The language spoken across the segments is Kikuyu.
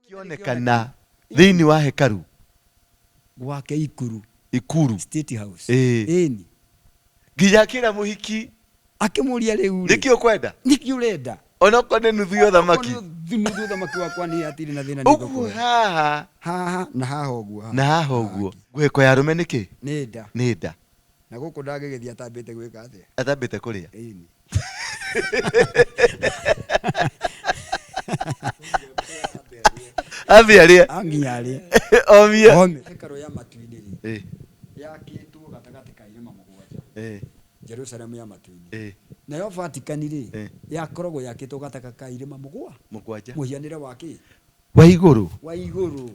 Kĩonekana thĩinĩ wa hekaru. Gwake Ikuru. Ikuru. State House. Ĩĩ. Ĩni. Nginya akĩra mũhiki. Akĩmũria rĩu rĩ. Nĩkĩ ũkwenda? Nĩkĩ ũrenda? Onokorwo nĩ nuthu ya ũthamaki. Nuthu ũthamaki wakwa niĩ hatirĩ na thĩna. Ũguo haha. Haha na haha ũguo. Na haha ũguo. Nguhĩko ya arũme nĩ kĩ? Nĩ nda. Nĩ nda. Na gũkũ ndangĩgĩthiĩ atambĩte gwĩka atĩa? Atambĩte kũrĩa. Ĩni. Ambe arĩe. Nginya arĩe. Omie. Omie. Hekarũ ya matu-inĩ rĩ, yakĩtwo gatagatĩ ka irĩma mũgwanja. Jerusalemu ya matu-inĩ. Nayo Vatican rĩ, yakoragwo yakĩtwo gatagatĩ ka irĩma mũgwa. Mũgwanja. Mũhianĩre wa kĩ? Wa igũrũ. Wa igũrũ.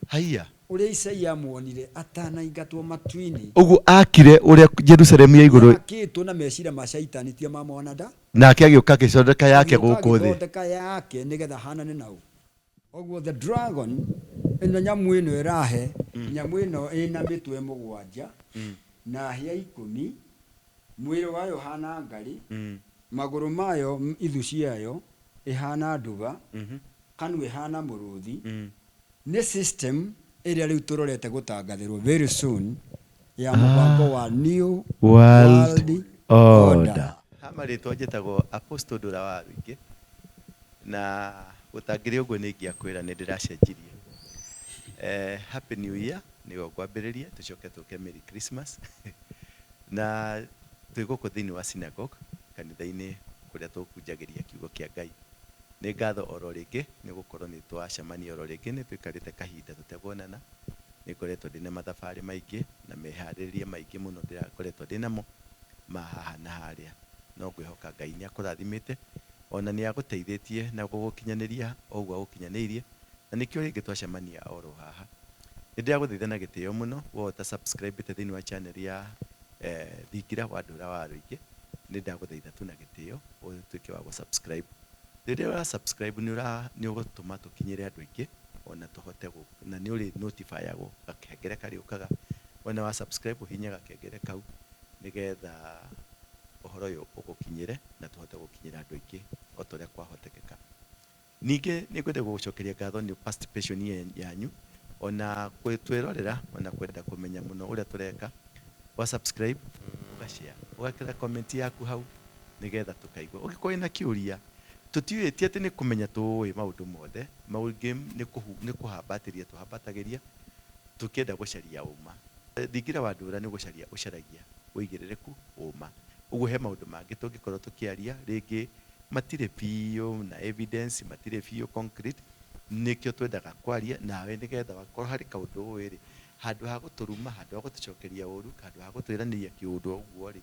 Haiya. Ũrĩa Isaia amuonire atanaingatwo matu-inĩ. Ũguo akire ũrĩa Jerusalemu ya igũrũ. Yakĩtwo na meciria ma Shaitani ti ma mwanada. Nake agĩũka agĩthondeka yake Agĩũka gũkũ thĩ. agĩthondeka yake nĩgetha ahanane na ũ. Ũguo the dragon ĩno nyamũ ĩno ĩrahe nyamũ ĩno ĩna mĩtwe mũgwanja na hĩa ikũmi, mwĩrĩ wayo ũhana ngarĩ, magũrũ mayo ithu ciayo ĩhana nduba, kanua ĩhana mũrũthi. Nĩ system ĩrĩa rĩu tũrorete gũtangathĩrwo very soon ya mũbango wa New World World Order. Order. Ha marĩtwa njĩtagwo Apostle Ndũra wa Rũingĩ, na gũtangĩrĩ ũguo nĩ ingĩakwĩra nĩ ndĩracenjirie. Happy New Year nĩyo ngwambĩrĩria tũcoke tũke Merry Christmas. Na twĩ gũkũ thĩinĩ wa synagogue kanitha-inĩ kũrĩa tũhunjagĩria kiugo kĩa Ngai. Nĩ ngatho oro rĩngĩ nĩ gũkorwo nĩ twacemania oro rĩngĩ, nĩ tũikarĩte kahinda tũtekuonana. Nĩ ngoretwo ndĩna mathabarĩ maingĩ na meharĩrĩria maingĩ mũno ndĩrakoretwo ndĩnamo ma haha na harĩa. No ngwĩhoka Ngai nĩ akũrathimĩte ona nĩ agũteithĩtie na gũgũkinyanĩria o ũguo agũkinyanĩirie, na nĩkĩo rĩngĩ twacemania oro haha. Nĩ ndĩragũthaitha na gĩtĩo mũno we ũta subscribe ĩte thĩinĩ wa channel ya Thingira wa Ndũra wa Rũingĩ, nĩ ndagũthaitha tu na gĩtĩo ũtuĩke wa gũ subscribe. Rĩrĩa ũra subscribe nĩ ũra nĩ ũgũtũma tũkinyĩre andũ aingĩ ona tũhote gũ na nĩ ũrĩ notify agwo gakengere karĩũkaga wona wa subscribe ũhihinye gakengere kau nĩgetha ũhoro ũyũ ũgũkinyĩre na tũhote gũkinyĩra andũ aingĩ o ta ũrĩa kwahotekeka. Ningĩ nĩ ngwenda gũgũcokeria ngatho nĩ participation yanyu ona gwĩtwĩrorera ona kwenda kũmenya mũno ũrĩa tũreka. Wa subscribe, ũga share, ũgekĩra comment yaku hau nĩgetha tũkaigua. Ũngĩkorwo wĩna kĩũria, tũtiũĩ ti atĩ nĩ kũmenya tũĩ maũndũ mothe, maingĩ nĩ kũhambatĩria tũhambatagĩria tũkĩenda gũcaria ũma. Thingira wa ndũra nĩ gũcaria ũcaragia ũigĩrĩrĩku, ũma. Ũguo he maũndũ mangĩ tũngĩkorwo tũkĩaria rĩngĩ matirĩ biũ na evidence, matirĩ biũ concrete, nĩkĩo twendaga kwaria nawe nĩgetha wakorwo harĩ kaũndũ ũĩ rĩ, handũ ha gũtũruma, handũ ha gũtũcokeria ũru, handũ ha gũtwĩranĩria kĩũndũ o ũguo rĩ,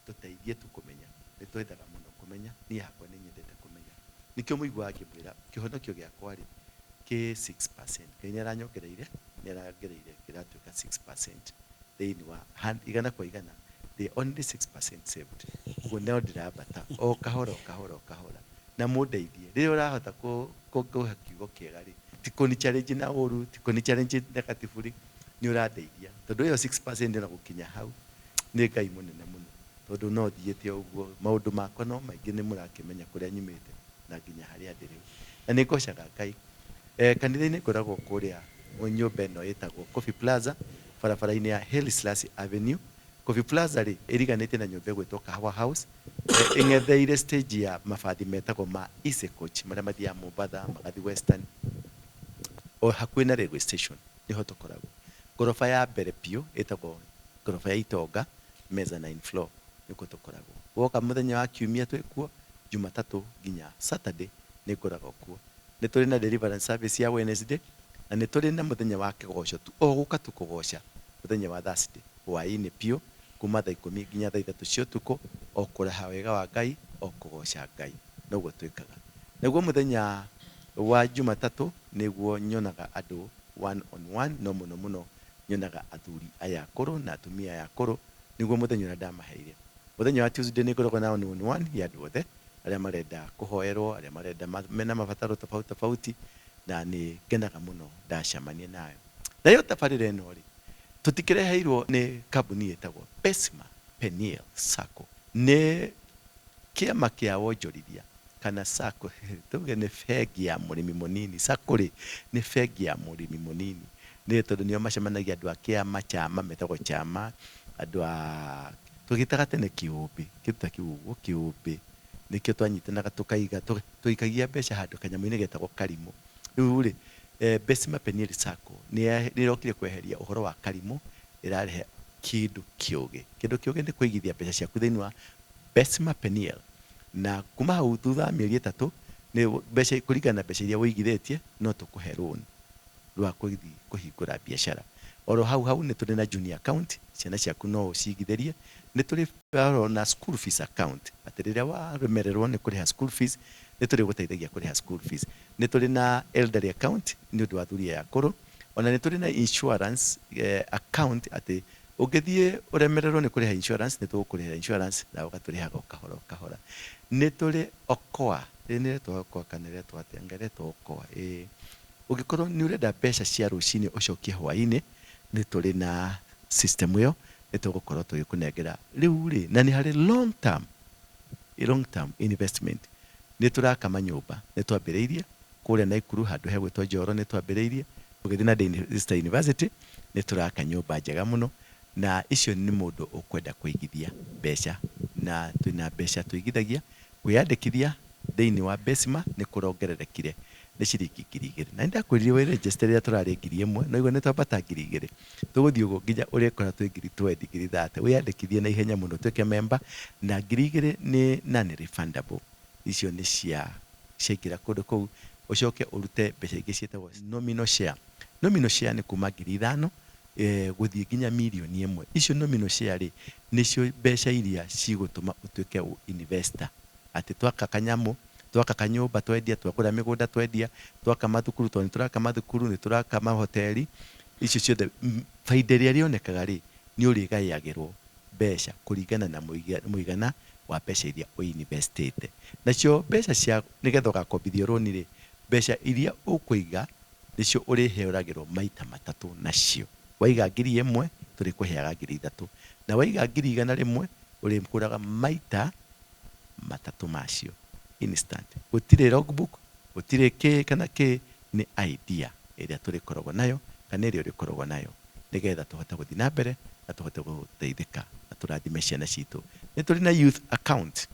tũteithie tu kũmenya. Nĩ twendaga mũno kũmenya, niĩ hakwa nĩ nyendete kũmenya. Nĩkĩo mũiguaga ngĩmwĩra kĩhonokio gĩakwa rĩ, kĩ 6%. Ngai nĩ aranyongereire, nĩ arangereire kĩratuĩka 6% thĩinĩ wa igana kwa igana, ndĩ only 6% saved. Ũguo no ndĩrambata o kahora o kahora o kahora. Na mũndeithie, rĩrĩa ũrahota kũhe kiugo kĩega rĩ, ti kũni challenge na ũru, ti kũni challenge negatively, nĩ ũrandeithia. Tondũ ĩyo 6% ona gũkinya hau, nĩ Ngai mũnene mũno. Tondũ no thiĩte o ũguo, maũndũ makwa no maingĩ nĩ mũrakĩmenya kũrĩa nyumĩte na nginya harĩa ndĩ rĩu. Na nĩ ngocaga Ngai. Kanitha-inĩ ngoragwo kũrĩa nyũmba ĩno ĩtagwo Coffee Plaza, barabara-inĩ ya Haile Selassie Avenue. Coffee Plaza rĩ, ĩriganĩtie na nyũmba ĩgwĩtwo Kahawa House, ĩng'etheire stage ya mabathi metagwo ma Easy Coach marĩa mathiaga Mombatha, magathiĩ Western, o hakuhĩ na railway station nĩho tũkoragwo. Ngoroba ya mbere biũ ĩtagwo ngoroba ya Itonga, mezzanine floor, nĩkuo tũkoragwo. Woka mũthenya wa Kiumia twĩkuo, Jumatatũ nginya Saturday nĩ ngoragwo kuo. Nĩ tũrĩ na deliverance service ya Wednesday, na nĩ tũrĩ na mũthenya wa kĩgoco tu, o gũka tu kũgoca, mũthenya wa Thursday hwaĩ-inĩ biũ, kuma thaa ikũmi nginya thaa ithatũ cia ũtukũ, o kũraha wega wa Ngai, o kũgoca Ngai. Noguo twĩkaga. Naguo mũthenya wa Jumatatũ nĩguo nyonaga andũ one on one, no mũno mũno nyonaga athuri aya akũrũ na atumia aya akũrũ, nĩguo mũthenya ũrĩa ndamaheire. Mũthenya wa Tuesday nĩ ngoragwo na one on one ya andũ othe, arĩa marenda kũhoerwo, arĩa marenda mena mabataro tofauti tofauti, na nĩ ngenaga mũno ndacemania nayo. Nayo tabarĩra ĩno rĩ, tũtikĩreheirwo nĩ kambuni ĩtagwo Besma Peniel Sacco. Nĩ kĩama kĩa wonjorithia Kana sacco, tuge nĩ bengi ya mũrĩmi mũnini. Sacco rĩ, nĩ bengi ya mũrĩmi mũnini. Nĩ tondũ nĩo macemanagia andũ a kĩama, chama, metagwo chama, andũ a, twagĩtaga tene kĩũmbĩ, kĩndũ ta kĩu ũguo, kĩũmbĩ. Nĩkĩo twanyitanaga tũkaiga, twaikagia mbeca handũ kanyamũ-inĩ getagwo karimũ. Rĩu rĩ, Besima Peniel Sacco nĩ ĩrokire kweheria ũhoro wa karimũ, ĩrarehe kĩndũ kĩũgĩ. Kĩndũ kĩũgĩ nĩ kũigithia mbeca ciaku thĩinĩ wa Besima Peniel. Na kuma hau thutha wa mĩeri ĩtatũ, nĩ mbeca kũringana na mbeca iria ũigithĩtie, no tũkũhe loan rwa kũthiĩ kũhingũra biacara. Oro hau hau nĩ tũrĩ na junior account, ciana ciaku no ũcigithĩrie. Nĩ tũrĩ oro na school fees account, atĩ rĩrĩa waremererwo nĩ kũrĩha school fees, nĩ tũrĩgũteithagia kũrĩha school fees. Nĩ tũrĩ na elderly account nĩ ũndũ wa athuri aya akũrũ. Ona nĩ tũrĩ na insurance account atĩ Ũngĩthiĩ ũremererwo nĩ kũrĩha insurance, nĩ tũgũkũrĩhĩra insurance na ũgatũrĩhaga o kahora o kahora. Nĩ tũrĩ Okoa, ĩ nĩ ĩretwo Okoa kana ĩretwo atĩa? Anga ĩretwo Okoa, ĩĩ. Ũngĩkorwo nĩ ũrenda mbeca cia rũcinĩ ũcokie hwainĩ, nĩ tũrĩ na system ĩyo, nĩ tũgũkorwo tũgĩkũnengera. Rĩu rĩ, na nĩ harĩ long term, long term investment. Nĩ tũraka manyũmba, nĩ twambĩrĩirie kũrĩa Naikuru handũ hegwĩtwo Njoro nĩ twambĩrĩirie. Ũgĩthiĩ na Daystar University nĩ tũraka nyũmba njega mũno, na icio nĩ mũndũ ũkwenda kũigithia mbeca, na twĩna mbeca tũigithagia. Kwĩyandĩkithia thĩinĩ wa Besima nĩ kũrongererekire nĩ ciringi 2000. Na nĩ ndakwĩrire wĩ register rĩrĩa tũrarĩ 1000, no igua nĩ twambata 2000. Tũgũthiĩ ũguo nginya ũrĩkora twĩ 20,000, 30,000. Wĩyandĩkithie na ihenya mũno ũtuĩke member, na 2000 nĩ non refundable. Icio nĩ cia ciaingĩra kũndũ kũu, ũcoke ũrute mbeca ingĩ ciĩtagwo nominal share. Nominal share nĩ kuma 5000 gũthiĩ nginya 1,000,000. Icio nominal share rĩ, nĩcio mbeca iria cigũtũma ũtuĩke investor. Atĩ twaka kanyamũ, twaka kanyũmba twendia, twagũra mĩgũnda twendia, twaka mathukuru, tondũ nĩ tũraka mathukuru, nĩ tũraka mahoteri, icio ciothe bainda ĩrĩa ĩrĩonekaga rĩ, nĩ ũrĩgayagĩrwo mbeca kũringana na mũigana wa mbeca iria ũ invest ĩte. Nacio mbeca cia nĩgetha ũgakombithio rũni rĩ, mbeca iria ũkũiga nĩcio ũrĩheoragĩrwo maita matatũ nacio. Waiga 1000 tũrĩkũheaga 3000. Na waiga 100,000 ũrĩkũraga maita matatũ macio instant. Gũtirĩ logbook, gũtirĩ kĩ kana kĩ, nĩ idea ĩrĩa tũrĩkoragwo nayo kana ĩrĩa ũrĩkoragwo nayo nĩgetha tũhote gũthiĩ na mbere na tũhote gũteithĩka na tũrathime ciana citũ. Nĩ tũrĩ na youth account,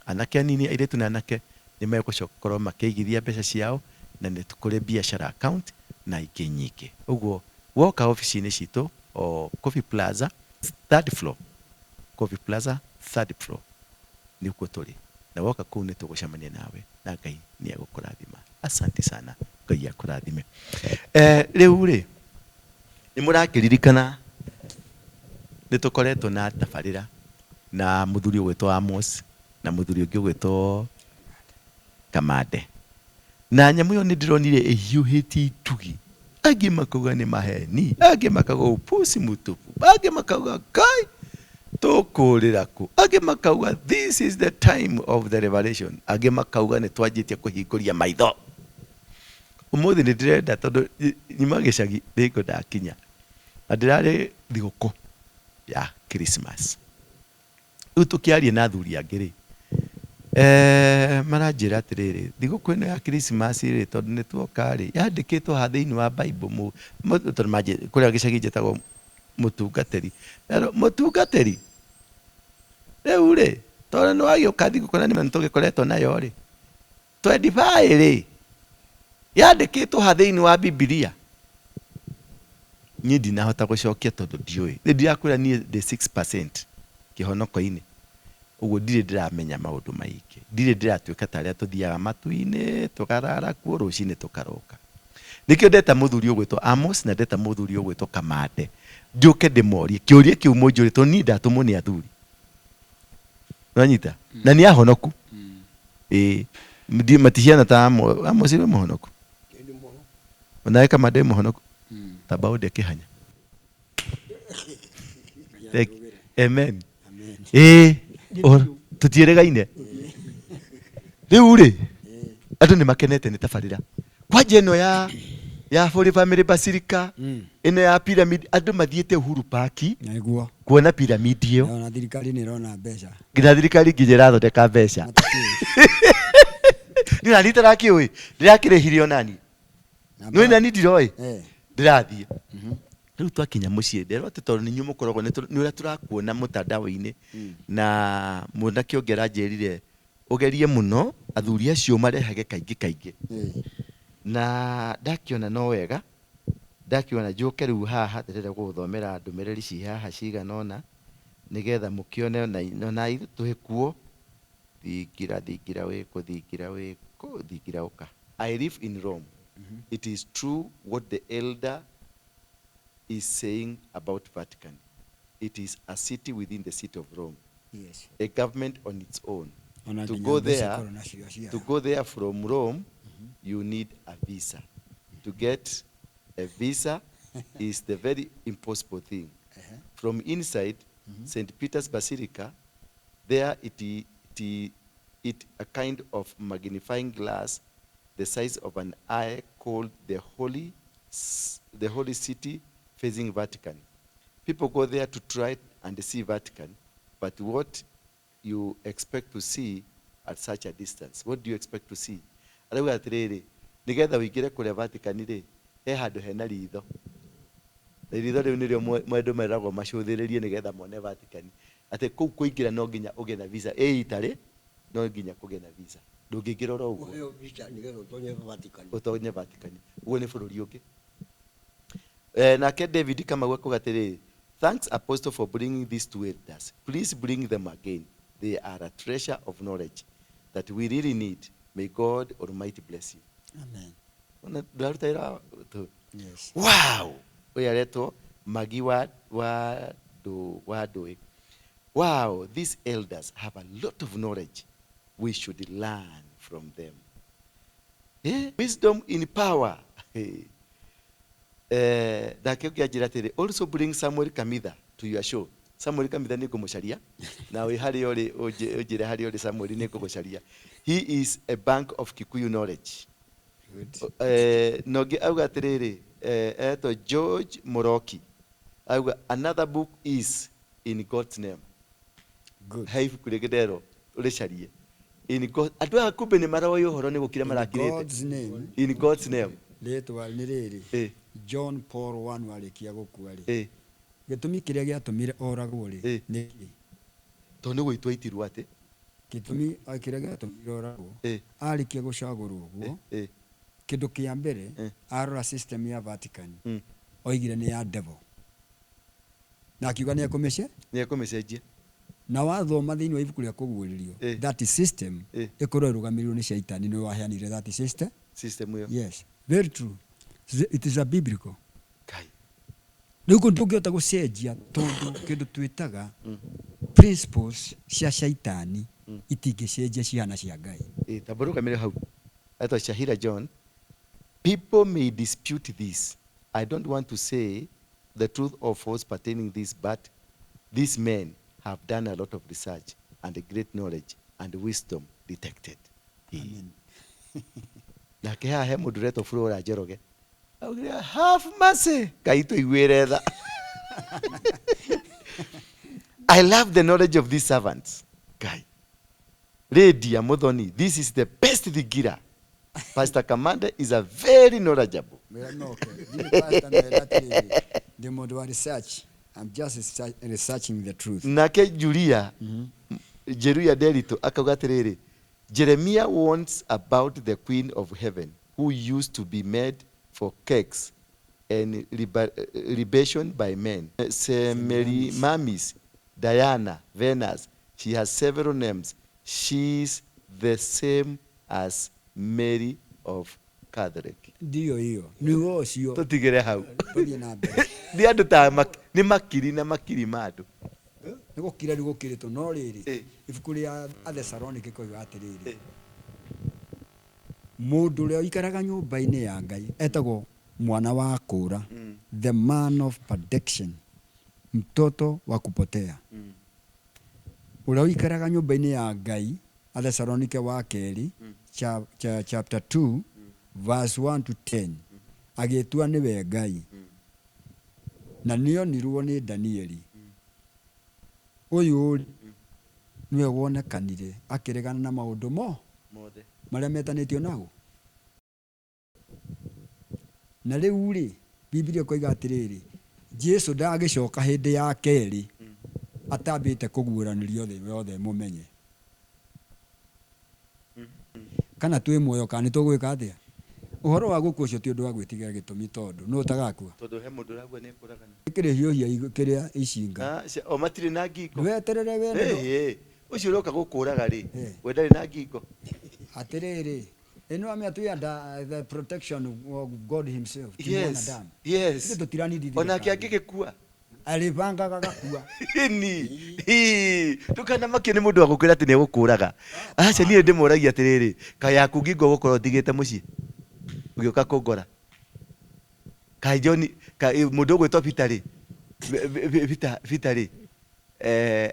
anake anini, airĩtu na anake nĩ megũkorwo makĩigithia mbeca ciao, na nĩ kũrĩ biashara account na ingĩ nyingĩ. Ũguo woka obici-inĩ citũ o Coffee Plaza third floor, Coffee Plaza third floor nĩkuo tũrĩ, na woka kũu nĩ tũgũcemania nawe na Ngai nĩ egũkũrathima. Asante sana, Ngai akũrathime. Rĩu rĩ, nĩ mũrakĩririkana nĩ tũkoretwo na tabarĩra na mũthuri ũgwĩtwo Amos na mũthuri ũngĩ ũgwĩtwo Kamande. Na nyamũ ĩyo nĩ ndĩronire ĩhiũhĩtie itugi. Angĩ makauga nĩ maheni, angĩ makauga upuzi mũtupu, angĩ makauga Ngai tũkũrĩra kũ, angĩ makauga this is the time of the revelation, angĩ makauga nĩ twanjĩtie kũhingũria maitho. Ũmũthĩ nĩ ndĩrenda tondũ nyuma gĩcagi nĩngo ndakinya na ndĩrarĩ thigũkũ ya Christmas. Rĩu tũkĩaria na athuri angĩ rĩ, maranjĩra atĩrĩrĩ, thigũkũ ĩno ya Christmas rĩ, tondũ nĩ tuoka rĩ, yandĩkĩtwo ha thĩinĩ wa Bible, tondũ kũrĩa gĩcagi njĩtagwo mũtungatĩri. Mũtungatĩri, rĩu rĩ, tondũ nĩ wagĩũka thigũkũ na nĩ tũgĩkoretwo nayo rĩ, Twendify rĩ, yandĩkĩtwo ha thĩinĩ wa Bibilia? Niĩ ndinahota gũcokia tondũ ndiũĩ. Nĩ ndirakwĩra niĩ ndĩ 6% kĩhonoko-inĩ. Ũguo ndirĩ ndĩramenya maũndũ maingĩ. Ndirĩ ndĩratuĩka ta arĩa tũthiaga matu-inĩ, tũkarara kuo, rũcinĩ tũkaroka. Nĩkĩo ndeta mũthuri ũgwĩtwo Amos na ndeta mũthuri ũgwĩtwo Kamande. Njũke ndĩmorie kĩũria kĩu mũnjũrie tondũ niĩ ndatũmwo nĩ athuri. Nĩwanyita? Na nĩ ahonoku. Ĩĩ. Matihiana ta Amos. Amos wĩ mũhonoku? Onawe Kamande wĩ mũhonoku? Ta mbaũ kĩhanya. Amen. Ĩĩ. Tũtiĩrĩgaine. Rĩu rĩ, andũ nĩ makenete nĩ tabarĩra. Kwanja ĩno ya Holy Family Basilica, ĩno ya pyramid, andũ mathiĩte Uhuru Park Nĩguo. kuona pyramid ĩyo. Ona thirikari nĩ ĩrona mbeca. Nginya thirikari nginya ĩrathondeka mbeca. Na tũtiũĩ. Niĩ nani itarakĩũĩ, ndĩrakĩrĩhire onani. Nĩ nani ndiroĩ. Ndĩrathiĩ. Rĩu twakinya mũciĩ nderwo atĩ tondũ nĩ inyuĩ mũkoragwo nĩ ũrĩa tũrakuona mũtandao-inĩ na mwanake ũngĩ aranjĩrire ũgerie mũno athuri acio marehage kaingĩ kaingĩ. Na ndakĩona no wega, ndakĩona njũke rĩu haha ndĩrenda gũgũthomera ndũmĩrĩri ci haha cigana ũna nĩgetha mũkĩone ona ithuĩ twĩ kuo. Thingira thingira wĩkũ thingira wĩkũ thingira ũka. I live in Rome. It is true what the elder is saying about Vatican. It is a city within the city of Rome. Yes. A government on its own. Ona To nginya go mbeca there, ikorwo nacio cia- to go there from Rome, you need a visa. To get a visa is the very impossible thing. From inside St. Peter's Basilica, there it a kind of magnifying glass the size of an eye called the Holy City facing Vatican. People go there to try and see Vatican, but what you expect to see at such a distance? What do you expect to see? Arauga atĩrĩrĩ, nĩgetha ũingĩre kũrĩa Vatican rĩ, he handũ hena ritho. Na ritho rĩu nĩrĩo andũ meragwo macũthĩrĩrie nĩgetha mone Vatican. Atĩ kũu kũingĩra no nginya ũgĩe na visa. Ĩ itarĩ, no nginya kũgĩe na visa. Ndũngĩingĩra oro ũguo. Ũheo visa nĩgetha ũtonye Vatican. Ũtonye Vatican. Ũguo nĩ bũrũri ũngĩ. Nake David Kamau akuga atĩrĩrĩ, thanks Apostle for bringing these two elders. Please bring them again. They are a treasure of knowledge that we really need. May God Almighty bless you. Amen. Ona ndũraruta wĩra tu. Yes. Wow! Ũyũ aretwo Magi wa Ndũĩ. Wow, these elders have a lot of knowledge. We should learn from them. Wisdom in power. Nake ũngĩ anjĩra atĩrĩ, also bring Samuel Kamitha to your show. Samuel Kamitha nĩ ngũmũcaria. Na wĩ harĩa ũrĩ, ũnjĩre harĩa ũrĩ Samuel nĩ ngũgũcaria. He is a bank of Kikuyu knowledge. Good. Na ũngĩ auga atĩrĩrĩ, etwo George Moroki. Auga another book is In God's Name. Good. He ibuku rĩngĩ nderwo ũrĩcarie. In God, andũ aya kumbe nĩ maroĩ ũhoro nĩ gũkira In marakirĩte. God's name. In God's name. Rĩtwa nĩ rĩrĩ. John Paul I warĩkia gũkua rĩ. Gĩtũmi kĩrĩa gĩatũmire oragwo rĩ, nĩ kĩ? Tondũ nĩ gũitwo aitirwo atĩ. Gĩtũmi kĩrĩa gĩatũmire oragwo, arĩkia gũcagũrwo ũguo, kĩndũ kĩa mbere, arora system ya Vatican, oigire nĩ ya devil. Na akiuga nĩ ekũmĩce? Nĩ ekũmĩcenjia. Na wathoma thĩinĩ wa ibuku rĩa kũguũrĩrio, that system ĩkorwo ĩrũgamĩrĩirwo nĩ Shaitani, nĩwe waheanire that system. System ĩyo. Yes, very true. It is a biblical. Kai. Rĩu kũ ndũngĩhota gũcenjia tondũ kĩndũ twĩtaga principles cia Shaitani itingĩcenjia cihana cia Ngai. Tamba ũrũgamĩre hau. Etwo Shahira John. People may dispute this. I don't want to say the truth or false pertaining this, but these men have done a lot of research and great knowledge and wisdom detected. Amen. Nake haha he mũndũ ũretwo Flora Njoroge. Augire, have mercy. Ngai tũiguĩre tha. I love the knowledge of these servants. Ngai. Lydia Muthoni, this is the best thingira. Pastor Kamande is a very knowledgeable. Mwĩra no, okay. Ndirĩ pastor, mwĩra atĩrĩrĩ, ndĩ mũndũ wa research. I'm just researching the truth. Nake Julia, Jeruya Derito akauga atĩrĩrĩ, Jeremiah warns about the Queen of Heaven who used to be made for cakes and libation by men. Semiramis, Diana, Venus, she has several names. She's the same as Mary of Catholic. Ndio hiyo. Ni ũcio. Tũtigĩre hau. Tũthiĩ na mbere. Nĩ andũ ta nĩ makiri na makiri ma andũ. Nĩ gũkira rĩu gũkĩrĩtwo, no rĩrĩ, ibuku rĩa Athesalonike koiga atĩrĩrĩ. Mũndũ ũrĩa ũikaraga nyũmba-inĩ ya Ngai etagwo mwana wa kũũra, the man of perdition, mtoto wa kupotea. Ũrĩa ũikaraga nyũmba-inĩ ya Ngai, Athesalonike wa kerĩ, chapter 2, verse 1 to 10, agĩtua nĩwe Ngai. Na nĩonirwo nĩ Danieli. Ũyũ rĩ, nĩwe wonekanire akĩregana na maũndũ mo. Mothe. Marĩa metanĩtio nao. Na rĩu rĩ, Bibilia ĩkoiga atĩrĩrĩ, Jesu ndagĩcoka hĩndĩ ya kerĩ atambĩte kũguũranĩrio thĩ yothe mũmenye. Kana twĩ muoyo kana nĩ tũgwĩka atĩa? Ũhoro wa gũkua ũcio ti ũndũ wa gwĩtigĩra gĩtũmi tondũ nũ ũtagakua? Tondũ he mũndũ ũragua nĩ ekũragana. Kĩrĩhiũhia kĩrĩa icinga. Ah, o matirĩ na ngingo. Weterere wene. Ĩĩ, ũcio ũroka gũkũraga rĩ, Eh. we ndarĩ na ngingo. Atĩrĩrĩ, ĩno amĩa twĩ under the protection of God himself. Ti Yes. mwanadamu. Yes. Ithuĩ tũtiranidi Onake thirikari. angĩgĩkua. Arĩbangaga gakua. Ni. Ndũkanamakio nĩ mũndũ wa gũkwĩra atĩ nĩ egũkũraga. Aca niĩ ndĩmũragia atĩrĩrĩ, kaĩ yaku ngingo ũgũkorwo ũtigĩte mũciĩ? Ũgĩũka kũngora. Kaĩ John, kaĩ mũndũ ũgwĩtwo Peter rĩ, Peter, Peter rĩ,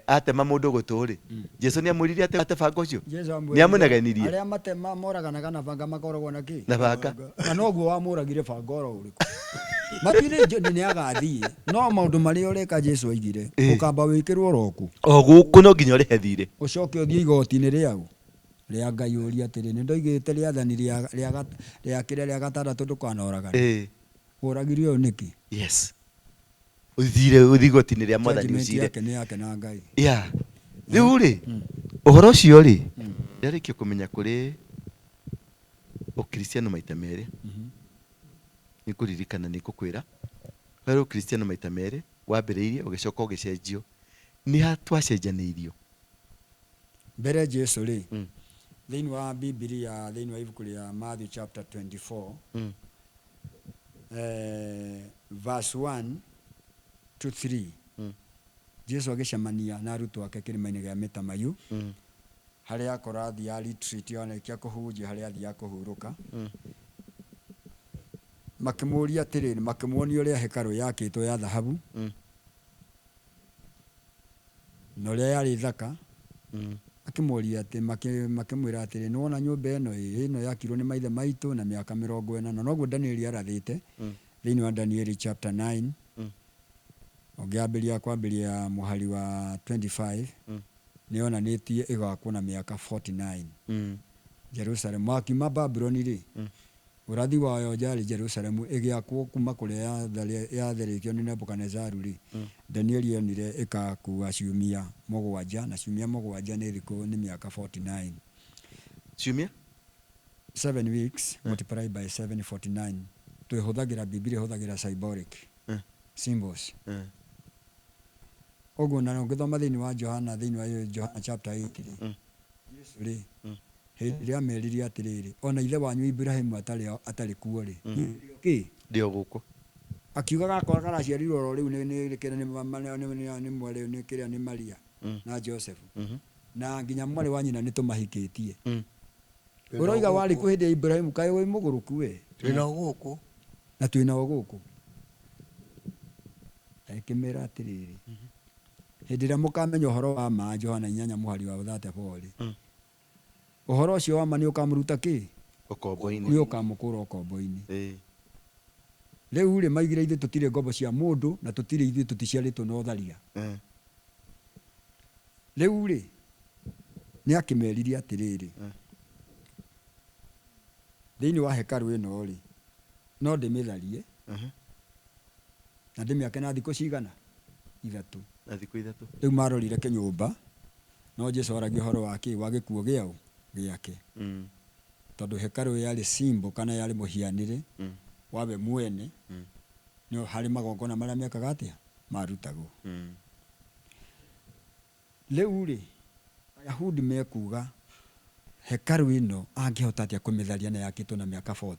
atema mũndũ gũtũ rĩ, Jesu nĩ amwĩrire ate banga ũcio? Jesu amwĩrire, Nĩ amũnegenirie? Arĩa matema moraganaga na banga makoragwo na kĩ? Na banga. Na noguo wamũragire banga oro ũrĩkũ. Matirĩ nĩ agathiĩ. No maũndũ marĩa ũreka Jesu oigire, ũkamba wĩkĩrwo roku. O gũkũ no nginya ũrĩhe thirĩ. Ũcoke ũthiĩ igoti-inĩ rĩaũ rĩa Ngai ũrie atĩrĩ, nĩ ndoigĩte rĩathani rĩa kĩrĩa rĩa gatandatũ ndũkanoragane. Ũragire ũyũ nĩkĩ? Yes. Ũthire ũthiĩ igoti-inĩ rĩa Mwathani Judgment ũcire. yake nĩ yake na Ngai. Yeah. Rĩu rĩ, ũhoro ũcio rĩ, ndarĩkia kũmenya kũrĩ ũkristiano maita merĩ. Nĩ kũririkana nĩ ngũkwĩra. Harĩ ũkristiano maita merĩ, wambĩrĩirie ũgĩcoka ũgĩcenjio. Nĩ ha twacenjanĩirio? Mbere Jesu rĩ, thĩinĩ wa Bibilia, thĩinĩ wa ibuku rĩa Matthew chapter 24, verse 1 to 3, Jesu agĩcemania na arutwo ake kĩrĩma-inĩ gĩa Mĩtamaiyũ, harĩa akora athiaga retreat yarĩkia kũhunjia harĩa athiaga kũhurũka. Makĩmũũria atĩrĩrĩ, makĩmuonia ũrĩa hekarũ yakĩtwo ya thahabu, na ũrĩa yarĩ thaka. Akĩmoria atĩ, makĩmwĩra atĩrĩ, nĩ wona nyũmba ĩno ĩ, ĩno yakirwo nĩ maithe maitũ na mĩaka mĩrongo ĩna. Na noguo Danieli arathĩte, thĩinĩ wa Danieli chapter 9, ũngĩambĩrĩria kwambĩrĩria mũhari wa 25, nĩ yonanĩtie ĩgakwo na mĩaka 49. Jerusalem, wakiuma Babuloni rĩ, ũrathi wayo yarĩ Jerusalem ĩgĩakwo kuma kũrĩa yatharĩkio nĩ Nebukadnezaru rĩ, Danieli onire ĩgakua ciumia mũgwanja, na ciumia mũgwanja nĩ thikũ nĩ mĩaka 49. Ciumia? 7 weeks multiplied by 749. Twĩhũthagĩra Bibilia ĩhũthagĩra symbolic symbols. Ũguo na ũngĩthoma thĩinĩ wa Johana, thĩinĩ wa Johana chapter 8 rĩ, Jesu rĩ, hĩndĩ ĩrĩa ameririe atĩrĩrĩ, ona ithe wanyu Ibrahimu atarĩ kuo rĩ, kĩ? Ndĩ o gũkũ. Akiuga gakwa karaciarirwo oro rĩu nĩ mwarĩ, nĩ kĩrĩa nĩ Maria na Joseph. Na nginya mwarĩ wa nyina nĩ tũmahikĩtie. Ũroiga warĩ kuo hĩndĩ ya Ibrahimu, kaĩ wĩ mũgũrũku we? Twĩna gũkũ. Na twĩna o gũkũ. Agĩkĩmera atĩrĩrĩ, hĩndĩ ĩrĩa mũkamenya ũhoro wa ma, Johana inyanya mũhari wa 34 rĩ, ũhoro ũcio wa ma nĩ ũkamũruta kĩ? Ũkombo-inĩ. Nĩ ũkamũkũra ũkombo-inĩ. Rĩu rĩ, maigire ithuĩ tũtirĩ ngombo cia mũndũ, na tũtirĩ ithuĩ tũticiarĩtwo na ũtharia. Rĩu rĩ, nĩ akĩmeririe atĩrĩrĩ, thĩinĩ wa hekarũ ĩno rĩ, no ndĩmĩtharie, na ndĩmĩake na thikũ cigana? Ithatũ. Na thikũ ithatũ. Rĩu marorire kĩnyũmba, no Jesu aragia ũhoro wa kĩ? Wa gĩkuũ gĩaũ? Gĩake. Tondũ hekarũ yarĩ symbol kana yarĩ mũhianĩre wawe mwene, nĩ harĩ magongona marĩa mekaga atĩa? Marutagwo. Rĩu rĩ, Ayahudi mekuga hekarũ ĩno angĩhota atĩa kũmĩtharia na yakĩtwo na mĩaka 40?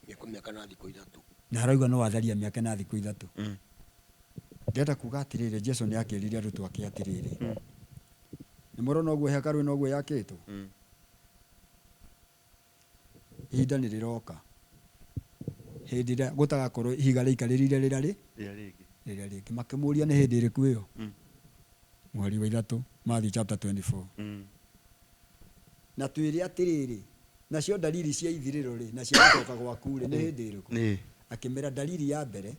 Mĩaka na thikũ ithatũ. Na arauga no atharia mĩaka na thikũ ithatũ. Ndĩrenda kuga atĩrĩrĩ, Jesu nĩ akĩrire arutwo ake atĩrĩrĩ, nĩ mũrona ũguo hekarũ ĩno ũguo yakĩtwo? Ihinda nĩ rĩroka hĩndĩ ĩrĩa gũtagakorwo ihiga rĩikarĩrire rĩrĩa rĩ? Rĩrĩa rĩngĩ. Rĩrĩa rĩngĩ. Makĩmũria nĩ hĩndĩ ĩrĩkũ ĩyo? Mweri wa ithatũ, Matthew chapter 24. Na twĩre atĩrĩrĩ, nacio dalili cia ithirĩro rĩ, na cia gũcoka gwaku rĩ, nĩ hĩndĩ ĩrĩkũ? Akĩmera dalili ya mbere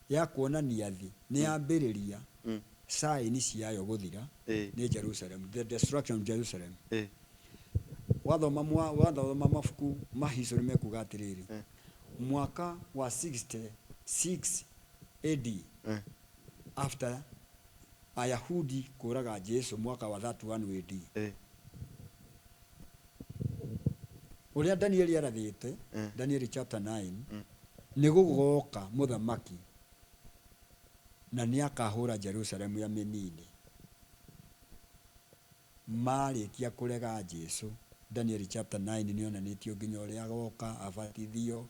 ya kuonania thĩ nĩ yambĩrĩria sign ciayo gũthira nĩ Jerusalem, the destruction of Jerusalem. Wathoma wathoma mabuku ma history mekuga atĩrĩrĩ, mwaka wa 66 AD, after Ayahudi kũraga Jesu mwaka wa 31 AD, ũrĩa Danieli arathĩte, Danieli chapter 9, nĩ gũgoka mũthamaki na nĩ akahũra Jerusalemu ya mĩnini. Marĩkia kũrega Jesu, Danieli chapter 9 nĩ onanĩtio nginya ũrĩa agoka abatithio,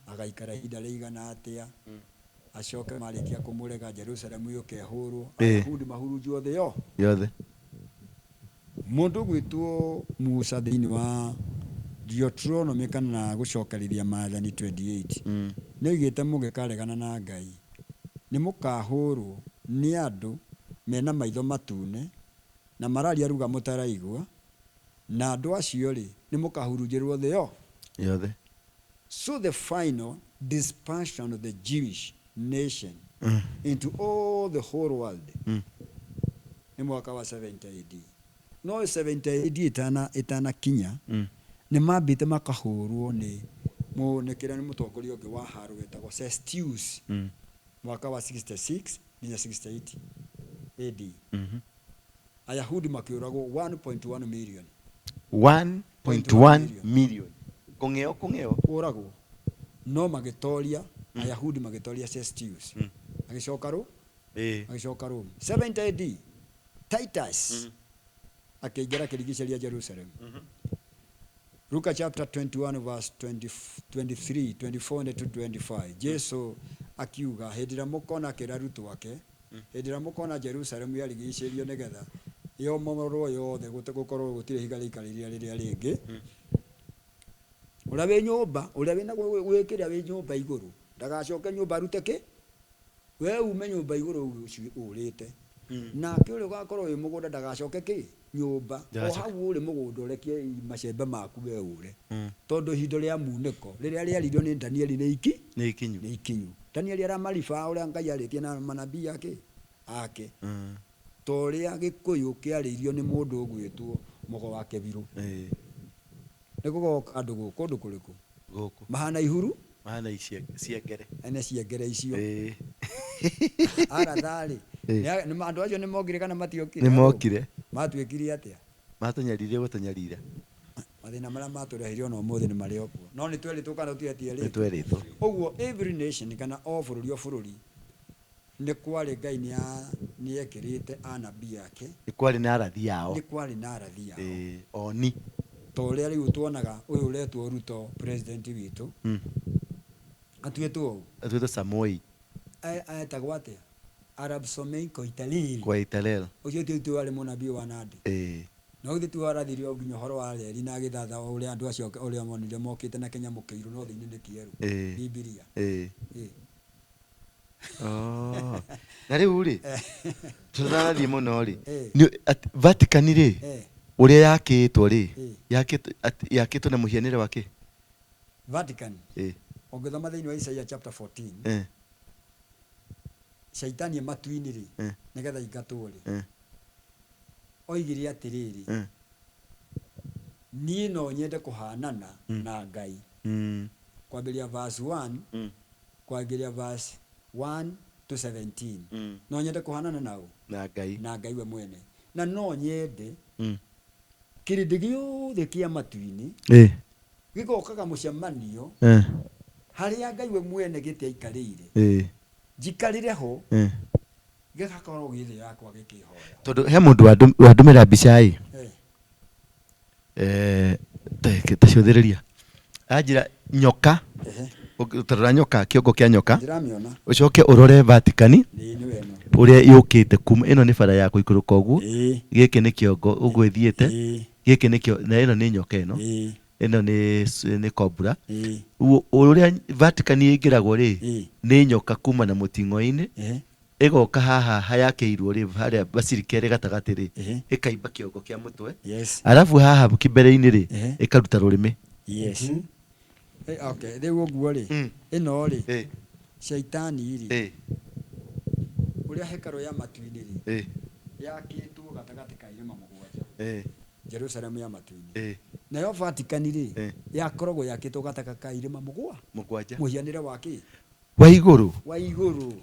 agaikara ihinda rĩigana atĩa, acoke marĩkia kũmũrega Jerusalemu yũke ĩhũrwo, Ayahudi mahurunjwo thĩ yo yothe. Mũndũ ũgwĩtwo Musa thĩinĩ wa Deuteronomy kana gũcokerithia maathani 28 nĩ oigĩte mũgĩkaregana na Ngai nĩ mũkahũrwo nĩ andũ mena maitho matune na mararia ruga mũtaraigua, na andũ acio rĩ nĩ mũkahurunjĩrwo thĩ yo yothe. So the final dispersion of the Jewish nation into all the whole world nĩ mwaka wa 70 AD. No 70 AD ĩtanakinya, nĩ mambĩte makahũrwo nĩ nĩ kĩrĩa nĩ mũtongoria ũngĩ wa haro wetagwo Cestius, mwaka wa 66 nginya 68 AD. Ayahudi makĩũragwo 1.1 million. 1.1 million kũng'eo kũng'eo. Kũragwo, no magĩtoria Ayahudi, magĩtoria Cestius, agĩcoka rũ agĩcoka Rome. 70 AD Titus akĩingĩra akĩrigicĩria Jerusalem. Luka chapter 21 verse 20, 23, 24 to 25, Jesu akiuga hĩndĩ ĩrĩa mũkona, akĩra arutwo ake, hĩndĩ ĩrĩa mũkona Jerusalem yarigicĩrio nĩgetha yomorwo yothe, gũkorwo gũtirĩ ihiga rĩikarĩire rĩrĩa rĩngĩ, ũrĩa wĩ nyũmba, ũrĩa wĩna wĩkĩrĩa wĩ nyũmba igũrũ ndagacoke nyũmba arute kĩ, we ume nyũmba igũrũ ũrĩte, nake ũrĩa ũgakorwo wĩ mũgũnda ndagacoke kĩ nyũmba o Ndagacoke. hau ũrĩ mũgũnda ũrekie macembe maku we ũre, tondũ ihinda rĩa munĩko rĩrĩa rĩaririo nĩ Danieli nĩ iki Nĩ ikinyu. Nĩ ikinyu. Danieli aramariba ũrĩa Ngai arĩtie na manabii ake ta ũrĩa Gĩkũyũ kĩarĩirio nĩ mũndũ ũgwĩtwo Mũgo wa Kĩbirũ. Nĩ gũgoka andũ gũkũ kũndũ kũrĩkũ? Gũkũ. Mahana ihuru. Mahana ciengere. Ene ciengere icio. Aratharĩ andũ acio nĩ mokire kana matiokire? Nĩ mokire. Matuĩkire atĩa? Matũnyarire gũtũnyarira. Mathĩna marĩa matũreheire ona ũmũthĩ nĩ marĩ o kuo, no nĩ twerĩtwo kana Nĩ tũtiatierĩtwo? Twerĩtwo. Ũguo every nation kana o bũrũri o bũrũri nĩ kwarĩ Ngai nĩ ekĩrĩte anabii ake. Nĩ kwarĩ na arathi ao. Nĩ kwarĩ na arathi ao. Oni. Ta ũrĩa rĩu tuonaga ũyũ ũretwo Ruto, president witũ, atuĩtwo ũũ. Atuĩtwo Samoei. Etagwo atĩa? Arap Samoei Koitalel. Koitalel. Ũcio ti warĩ mũnabii wa Nandi? No githĩ ti warathirio nginya ũhoro wa reri na agĩthatha ũrĩa andũ acio ũrĩa monire mokĩte na kĩnyamũ kĩirũ no thĩinĩ nĩ kĩerũ? Bibilia. Oh. Na rĩu rĩ, tũtarathiĩ mũno rĩ, Vatican rĩ, ũrĩa yakĩtwo rĩ, yakĩtwo na mũhianĩre wa kĩ? Vatican, ũngĩthoma thĩinĩ wa Isaiah chapter 14, shaitani e matu-inĩ rĩ, nĩgetha ingatwo rĩ, oigire atĩrĩrĩ, niĩ no nyende kũhanana na Ngai. Kwambĩrĩria verse 1, kwambĩrĩria verse 1 to 17, no nyende kũhanana nao. Na Ngai. Na Ngai we mwene, na no nyende kĩrĩndĩ gĩothe kĩa matu-inĩ gĩgokaga mũcemanio harĩa Ngai we mwene gĩtĩ aikarĩire, njikarĩre ho, gĩgakorwo gĩ thĩ yakwa gĩkĩhoya. Tondũ he mũndũ wandũmĩra mbica ĩ, tacũthĩrĩria, anjĩra nyoka. Ũtarora nyoka, kĩongo kĩa nyoka. Ndĩramĩona. Ũcoke ũrore Vatican. Nĩ nĩwe ĩno. Ũrĩa yũkĩte kuma ĩno nĩ bara ya gũikũrũka ũguo. Gĩkĩ nĩ kĩongo ũguo ĩthiĩte. Gĩkĩ nĩkĩo, na ĩno nĩ nyoka ĩno. Ĩno nĩ cobra. Ũrĩa Vatican ĩingĩragwo rĩ, nĩ nyoka kuma na mũting'oe-inĩ, ĩgoka haha hayakĩirwo rĩ, harĩa basilica ĩrĩ gatagatĩ rĩ, ĩkaimba kĩongo kĩa mũtwe, arabu haha kĩmbere-inĩ rĩ, ĩkaruta rũrĩmĩ. Yes. Okay, rĩu ũguo rĩ, ĩno rĩ, shaitani rĩ, ũrĩa hekarũ ya matu-inĩ rĩ, yakĩtwo gatagatĩ ka irĩma mũgwanja, Jerusalemu ya matu-inĩ. Nayo Vatican rĩ, Eh. yakoragwo yakĩtwo gataka ka irĩma mũgwa Mũgwanja. Mũhianĩre wa kĩ? Wa igũrũ. Wa igũrũ.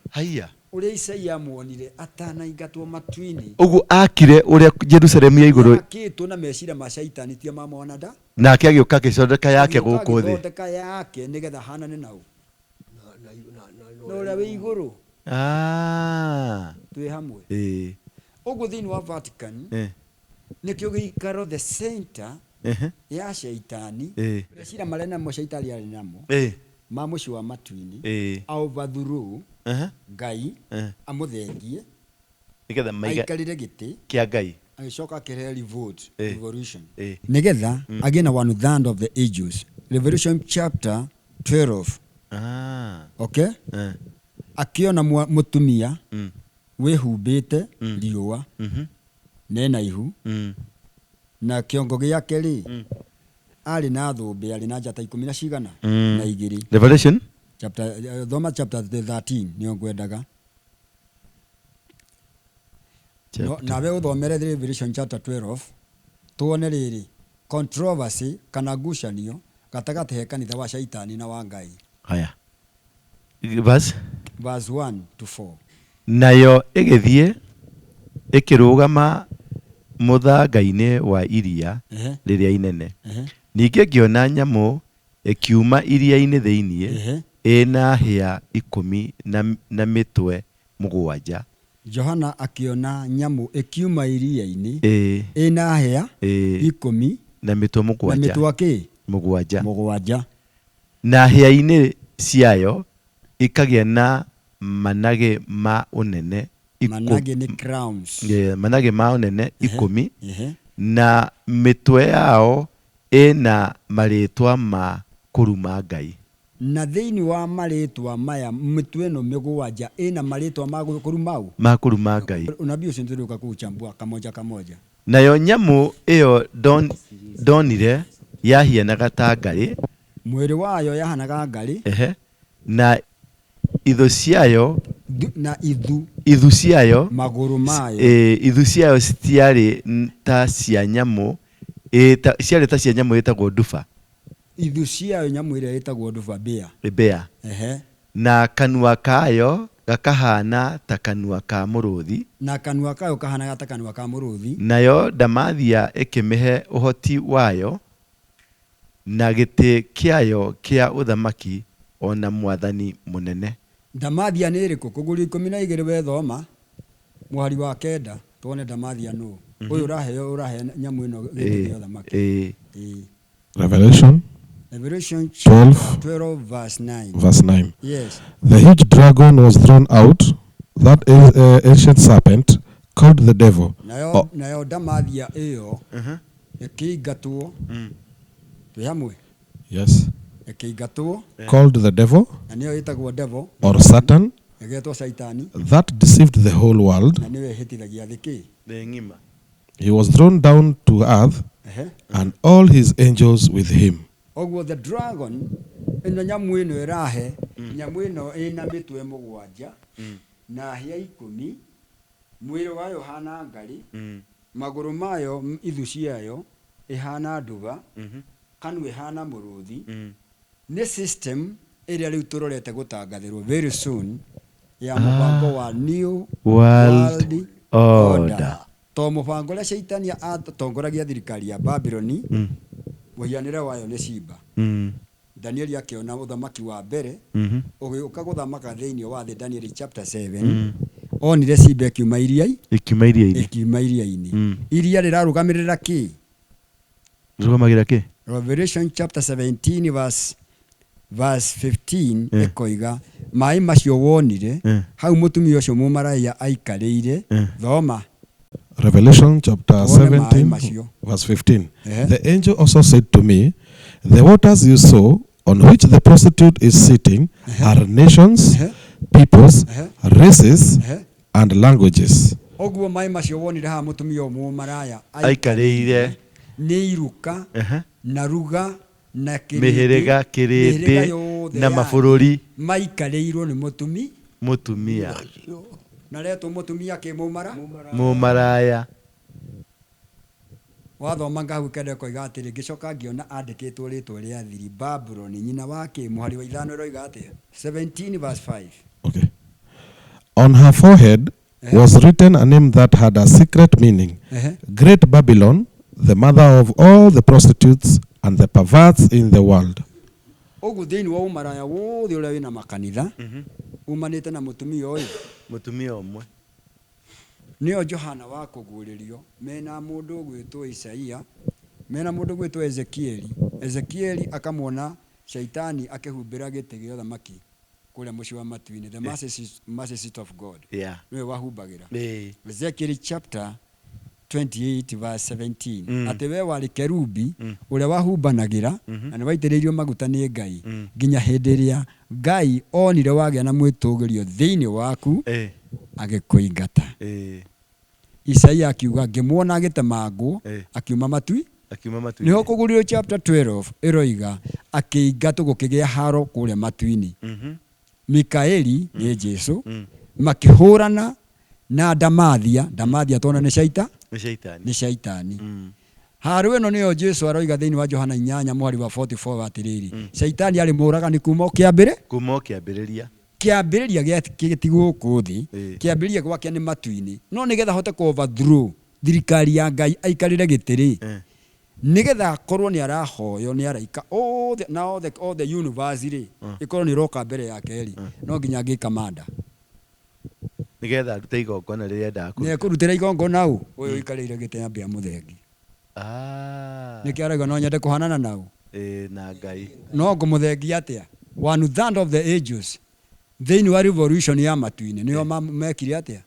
Haiya. Ũrĩa Isaia amuonire atanaingatwo matu-inĩ. Ũguo akire ũrĩa Jerusalemu ya igũrũ. Yakĩtwo na meciria ma Shaitani, ti ma mwanada. Nake agĩũka agĩthondeka yake Agĩũka gũkũ thĩ. Agĩthondeka yake nĩgetha hanane nau. Na na na Na ũrĩa wĩ igũrũ. Ah. Twĩ hamwe. Ĩĩ. Ũguo thĩinĩ wa Vatican Eh. nĩkĩo gĩikaro, the center Ehe. ya Shaitani. Ĩĩ. Meciria marĩa namo Shaitani arĩ namo Ĩĩ. ma mũciĩ wa matu-inĩ, Ĩĩ. overthrow Ehe. Ngai, Eh. amũthengie, Nĩgetha maiga aikarĩre gĩtĩ, kĩa Ngai. Agĩcoka akĩrehe revolt, Eh. revolution, Ĩĩ. nĩgetha agĩe na one third of the angels. Revelation chapter 12. Ah. Okay. Eh. Akĩona mũtumia wĩhumbĩte riũa, nena ihu, na kĩongo gĩake rĩ, arĩ na thũmbĩ, arĩ na njata 10 na cigana na igĩrĩ. Revelation Chapter, thoma chapter 13 nĩyo ngwendaga. No, nawe ũthomere Revelation chapter 12 tuone rĩrĩ controversy kana ngucanio gatagatĩ he kanitha wa Shaitani na wa Ngai. Haya. Verse. Verse 1 to 4. Nayo ĩgĩthiĩ ĩkĩrũgama mũthanga-inĩ wa iria rĩrĩa inene. Ningĩ ngĩona nyamũ ĩkiuma iria-inĩ thĩinĩ, ĩna hĩa 10 na mĩtwe 7. Johana akĩona nyamũ ĩkiuma iria-inĩ, ĩna hĩa 10 na mĩtwe na 7. Mĩtwe kĩ? 7. 7. Na hĩa-inĩ ciayo ikagĩa na managĩ ma ũnene Managĩ nĩ crowns. Yeah, managĩ ma ũnene 10, na mĩtwe yao ĩna marĩtwa ma kũruma Ngai. Na thĩinĩ wa marĩtwa maya, mĩtwe ĩno 7 ĩna marĩtwa ma kũrumau. Ma kũruma Ngai. Unabii ũcio nĩtũrĩũka kũũchambua kamoja kamoja. Nayo nyamũ ĩyo ndonire yahianaga ta ngarĩ. Mwĩrĩ wayo yahanaga ngarĩ. Ehe, na ithu ciayo Na ithu. Ithu ciayo. Magũrũ mayo. Ithu ciayo citiarĩ ta cia nyamũ ciarĩ ta cia nyamũ ĩtagwo nduba. Ithu ciayo nyamũ ĩrĩa ĩtagwo nduba, bear. Bear. Na kanua kayo gakahana ta kanua ka mũrũthi. Na kanua kayo kahanaga ta kanua ka mũrũthi. Nayo ndamathia ĩkĩmĩhe ũhoti wayo na gĩtĩ kĩayo kĩa ũthamaki ona mwathani mũnene. Ndamathia nĩ ĩrĩkũ? Kũguũrio 12 wethoma mũhari wa 9 tuone ndamathia nũ ũyũ ũraheo, ũrahe nyamũ ĩno gĩtĩ kĩa ũthamaki. Ĩĩ. Revelation Revelation 12, 12 verse 9. Verse 9. Yes. The huge dragon was thrown out, that is, ancient serpent called the devil. Nayo Oh. nayo ndamathia ĩyo ĩkĩingatwo. Twĩ hamwe? Yes. Ĩkĩingatwo. Called the devil Na nĩyo ĩtagwo devil, or Satan, ĩgetwo Saitani, that deceived the whole world. Na nĩyo ĩhĩtithagia thĩ kĩ? Thĩ ng'ima. He was thrown down to earth, and all his angels with him. Ũguo the dragon ĩno, nyamũ ĩno ĩrahe nyamũ ĩno ĩna mĩtwe 7 na hĩa 10, mwĩrĩ wayo ũhana ngarĩ, magũrũ mayo, ithu ciayo ĩhana nduba, kanua ĩhana mũrũthi, nĩ system ĩrĩa rĩu tũrorete gũtangathĩrwo very soon ya mũbango wa New World Order. To mũbango ũrĩa Shaitani atongoragia thirikari ya Babyloni, mũhianĩre wayo nĩ cimba. Danieli akĩona ũthamaki wa mbere ũgĩũka gũthamaka thĩinĩ wa thĩ, Danieli chapter 7, onire cimba ĩkiuma iria Ĩkiuma iria-inĩ. Ĩkiuma iria-inĩ. Iria rĩrarũgamĩrĩra kĩ? Rũgamagĩra kĩ? Revelation chapter 17 verse 15 ĩkoiga maĩ macio wonire hau mũtumia ũcio mũmaraya aikarĩire. Thoma. Revelation chapter Tuone maĩ 17, macio. Verse 15. Ehe. The angel also said to me, "The waters you saw on which the prostitute is sitting are nations, peoples, races, and languages." Ũguo maĩ macio wonire haha mũtumia ũyũ mũmaraya aikarĩire nĩ iruka na ruga na kĩrĩndĩ, mĩhĩrĩga, mĩhĩrĩga kĩrĩndĩ yothe na ya thĩ mabũrũri. Maikarĩirwo nĩ mũtumi Mũtumia. Na retwo mũtumia kĩmũmara. Mũmaraya. Wathoma ngahau kenda koiga atĩrĩ, ngĩcoka ngĩona andĩkĩtwo rĩtwa rĩa thiri Babuloni nyina wa kĩ, mũhari wa ithano ĩroiga atĩa? 17 verse 5. Okay. On her forehead was written a name that had a secret meaning. Ehe. Great Babylon, the mother of all the prostitutes and the perverts in the world. Ũguo thĩinĩ wa ũmaraya wothe ũrĩa wĩna makanitha umanĩte na mũtumia ũyũ. Mũtumia ũmwe. Nĩyo Johana wa kũguũrĩrio mena mũndũ ũgwĩtwo Isaia, mena mũndũ ũgwĩtwo Ezekieli. Ezekieli akamwona Shaitani akĩhumbĩra gĩtĩ gĩa ũthamaki kũrĩa mũciĩ wa matu-inĩ, the mercy seat of God. Nĩwe wahumbagĩra. Ezekiel chapter 28 verse 17. Atĩ we warĩ kerubi ũrĩa wahumbanagĩra na nĩ waitĩrĩirio maguta nĩ Ngai nginya hĩndĩ ĩrĩa Ngai onire wagĩa na mwĩtũgĩrio thĩinĩ waku agĩkũingata. Isaia akiuga ngĩmuona agĩtemangwo akiuma matui. Akiuma matu. Nĩho kũguũrĩrio chapter 12 ĩroiga akĩingatwo gũkĩgĩa haro kũrĩa matu-inĩ. Mikaeli nĩ Jesu makĩhũrana na Ndamathia. Ndamathia tona nĩ shaita, Nĩ shaitani. Nĩ shaitani. Haro ĩno nĩyo Jesu aroiga thĩinĩ wa Johana 8 mũhari wa 44 atĩrĩrĩ, shaitani arĩ mũũragani kuma o kĩambĩrĩ Kuma o kĩambĩrĩria. Kĩambĩrĩria gĩake ti gũkũ thĩ, kĩambĩrĩria gwake nĩ matu-inĩ, no nĩgetha ahote kũ overthrow thirikari ya Ngai aikarĩre gĩtĩ rĩ, nĩgetha akorwo nĩ arahoywo nĩ araika othe na othe othe universe rĩ, ĩkorwo nĩ ĩroka mbere yake rĩ, no nginya angĩkamanda. Nĩgetha arute igongona rĩrĩa endaga nĩ kũruta. Ekũrutĩra igongona ũ ũyũ ũikarĩire gĩtĩ ambe amũthengi. Nĩkĩo arauga no nyende kũhanana nau. Ĩĩ, na Ngai. No ngũmũthengia atĩa? One third of the angels thĩinĩ wa revolution ya matu-inĩ nĩo mekire atĩa?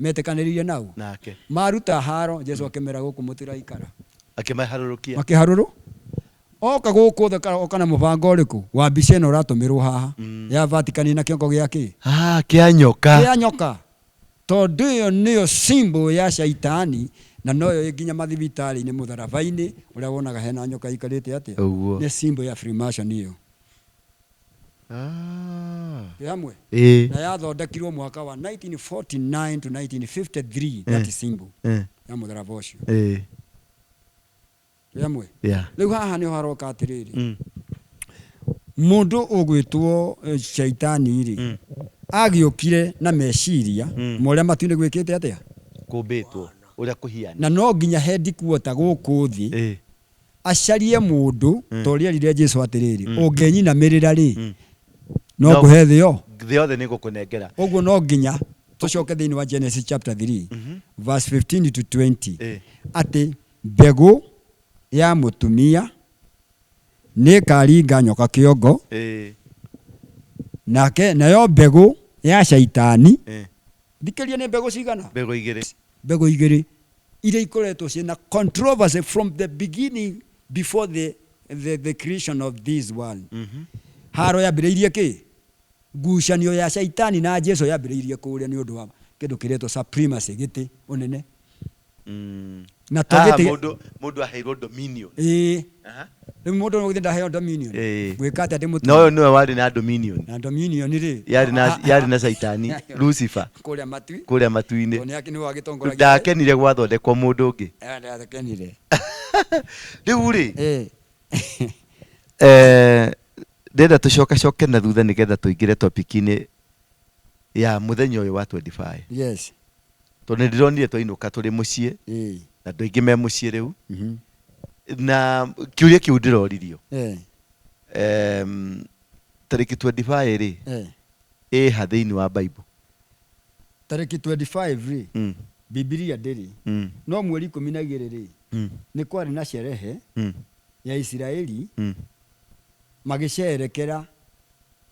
Metĩkanĩririe nau. Nake. Maruta haro, Jesu akĩmera gũkũ mũtiraikara. Akĩmaharũrũkia. Makĩharũrũ oka gũkũ thĩ, oka na mũbango ũrĩkũ wa mbica ĩno ũratũmĩrwo haha ya Vatican na kĩongo gĩa kĩ? Ah, kĩa nyoka. Kĩa nyoka, tondũ ĩyo nĩyo symbol ya shaitani, na noyo ĩ nginya mathibitarĩ-inĩ, mũtharaba-inĩ ũrĩa wonaga hena nyoka ikarĩte atĩa. Nĩ symbol ya Freemason ĩyo. Twĩ hamwe? Ĩĩ. Na yathondekirwo mwaka wa 1949 to 1953, that symbol ya mũtharaba ũcio. Twĩ hamwe? Yeah. Rĩu haha nĩho haroka atĩrĩrĩ, mũndũ ũgwĩtwo shaitani rĩ, agĩũkire na meciria ma ũrĩa matu-inĩ gwĩkĩte atĩa, Kũmbĩtwo ũrĩa kũhiana. Na no nginya headquarter gũkũ thĩ acarie mũndũ ta ũrĩa erire Jesu atĩrĩrĩ, ũngĩnyinamĩrĩra rĩ, no ngũhe thĩ yo. Thĩ yothe nĩ ngũkũnengera. Ũguo no nginya tũcoke thĩinĩ wa Genesis chapter 3 verse 15 to 20, atĩ mbegũ ya mũtumia nĩ ĩkaringa nyoka kĩongo, nake nayo mbegũ ya shaitani, thikĩria, nĩ mbegũ cigana? Mbegũ igĩrĩ. Mbegũ igĩrĩ iria ikoretwo ciĩna controversy from the beginning, before the creation of this world. Haro yambĩrĩirie kĩ? Ngucanio ya shaitani na Jesu yambĩrĩirie kũrĩa nĩ ũndũ wa kĩndũ kĩretwo supremacy, gĩtĩ ũnene. Na to Haha gĩtĩ mũndũ aheirwo dominion. Ĩĩ. Rĩu mũndũ no gũthiĩ ndaheo dominion. Gwĩka atĩa ndĩ Na ũyũ nĩwe warĩ na dominion. Na dominion rĩ, Yarĩ na caitani Lucifer kũrĩa matui kũrĩa matu-inĩ. Tondũ nĩwe wagĩtongoragia. Ndakenire gwathondekwo mũndũ ũngĩ. Eh, ndakenire. Rĩu rĩ, ndĩrenda tũcokacoke na thutha nĩgetha tũingĩre topic-inĩ ya mũthenya ũyũ wa 25, tondũ nĩ ndĩronire twainũka tũrĩ mũciĩ na andũ aingĩ me mũciĩ rĩu, na kĩũria kĩu ndĩroririo, tarĩki 25 rĩ, ĩha thĩinĩ wa Bible? Tarĩki 25 rĩ, Bibilia ndĩrĩ, no mweri 12 rĩ, nĩ kwarĩ na sherehe ya Isiraeli magĩcerekera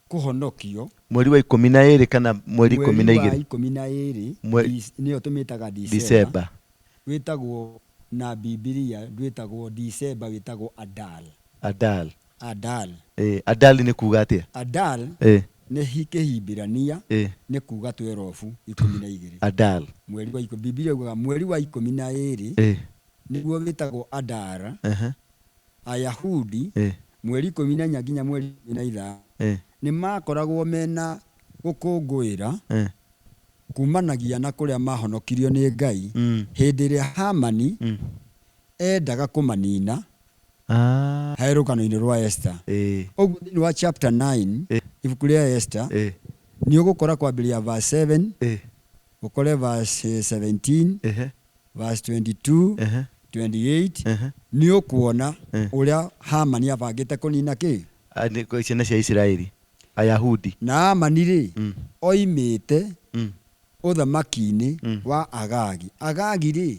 kũhonokio. Mweri wa 12 kana mweri 12? Mweri wa 12. Nĩyo tũmĩtaga December. December. Wĩtagwo na Bibilia ndwĩtagwo December, wĩtagwo Adar. Adar. Adar. Adar nĩ kuga atĩa? Adar nĩ Kĩhibirania, nĩ kuga twerobu, 12. Adar. Mweri wa ikũmi, Bibilia yugaga mweri wa 12 nĩguo wĩtagwo Adar. Ayahudi mweri 14 nginya mweri 15 nĩ makoragwo mena gũkũngũĩra kumanagia na kũrĩa mahonokirio nĩ Ngai hĩndĩ ĩrĩa Hamani Endaga kũmanina Ah. harĩ rũgano-inĩ rwa Esther. Ũguo thĩinĩ wa chapter 9 ibuku rĩa Esther nĩ ũgũkora kwambĩrĩria verse 7 ũkore verse 17 verse 22 28 nĩ ũkuona ũrĩa Hamani abangĩte kũnina kĩ. Ah, nĩ kwa ciana cia Isiraeli Ayahudi. Na Hamani rĩ oimĩte ũthamaki-inĩ wa Agagi. Agagi rĩ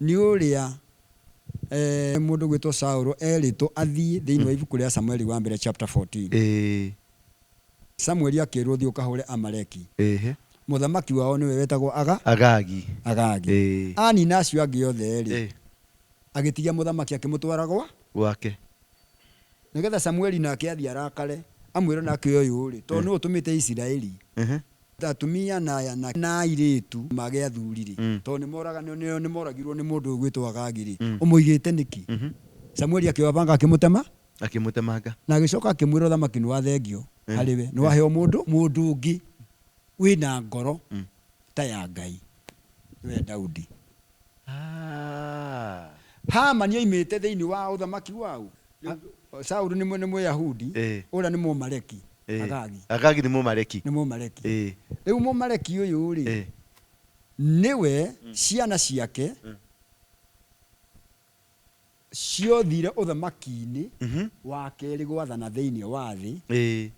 nĩ ũrĩa mũndũ gwĩtwo Saũlũ erĩtwo athiĩ thĩinĩ wa ibuku rĩa Samueli wa mbere chapter 14. Samueli akĩrwo thiĩ ũkahũre Amaleki. Mũthamaki wao nĩwe wetagwo Aga Agagi. Agagi. Anina acio angĩ othe rĩ agĩtigia mũthamaki akĩmũtwara gwa Gwake. Nĩgetha Samueli nake athiĩ arakare amwĩre nake ũyũ rĩ tondũ nĩwe ũtũmĩte Isiraeli atumia na na na airĩtu mage athuri rĩ tondũ nĩmoragirwo nĩ mũndũ ũgwĩtwo Agagi rĩ ũmũigĩte nĩkĩ? Samueli akĩoya banga akĩmũtema Akĩmũtemanga. Na agĩcoka akĩmwĩra ũthamaki nĩ wathengio harĩ we, nĩ waheo mũndũ mũndũ ũngĩ wĩna ngoro ta ya Ngai, nĩwe Daudi. Ah. Hamani oimĩte thĩinĩ wa ũthamaki waũ? Saulu nĩ nĩ Mũyahudi, ũrĩa nĩ Mũmaleki, Agagi. Agagi nĩ Mũmaleki. Nĩ Mũmaleki. Rĩu Mũmaleki ũyũ rĩ, nĩwe ciana ciake ciothire ũthamaki-inĩ wa kerĩ gwathana thĩinĩ wa thĩ.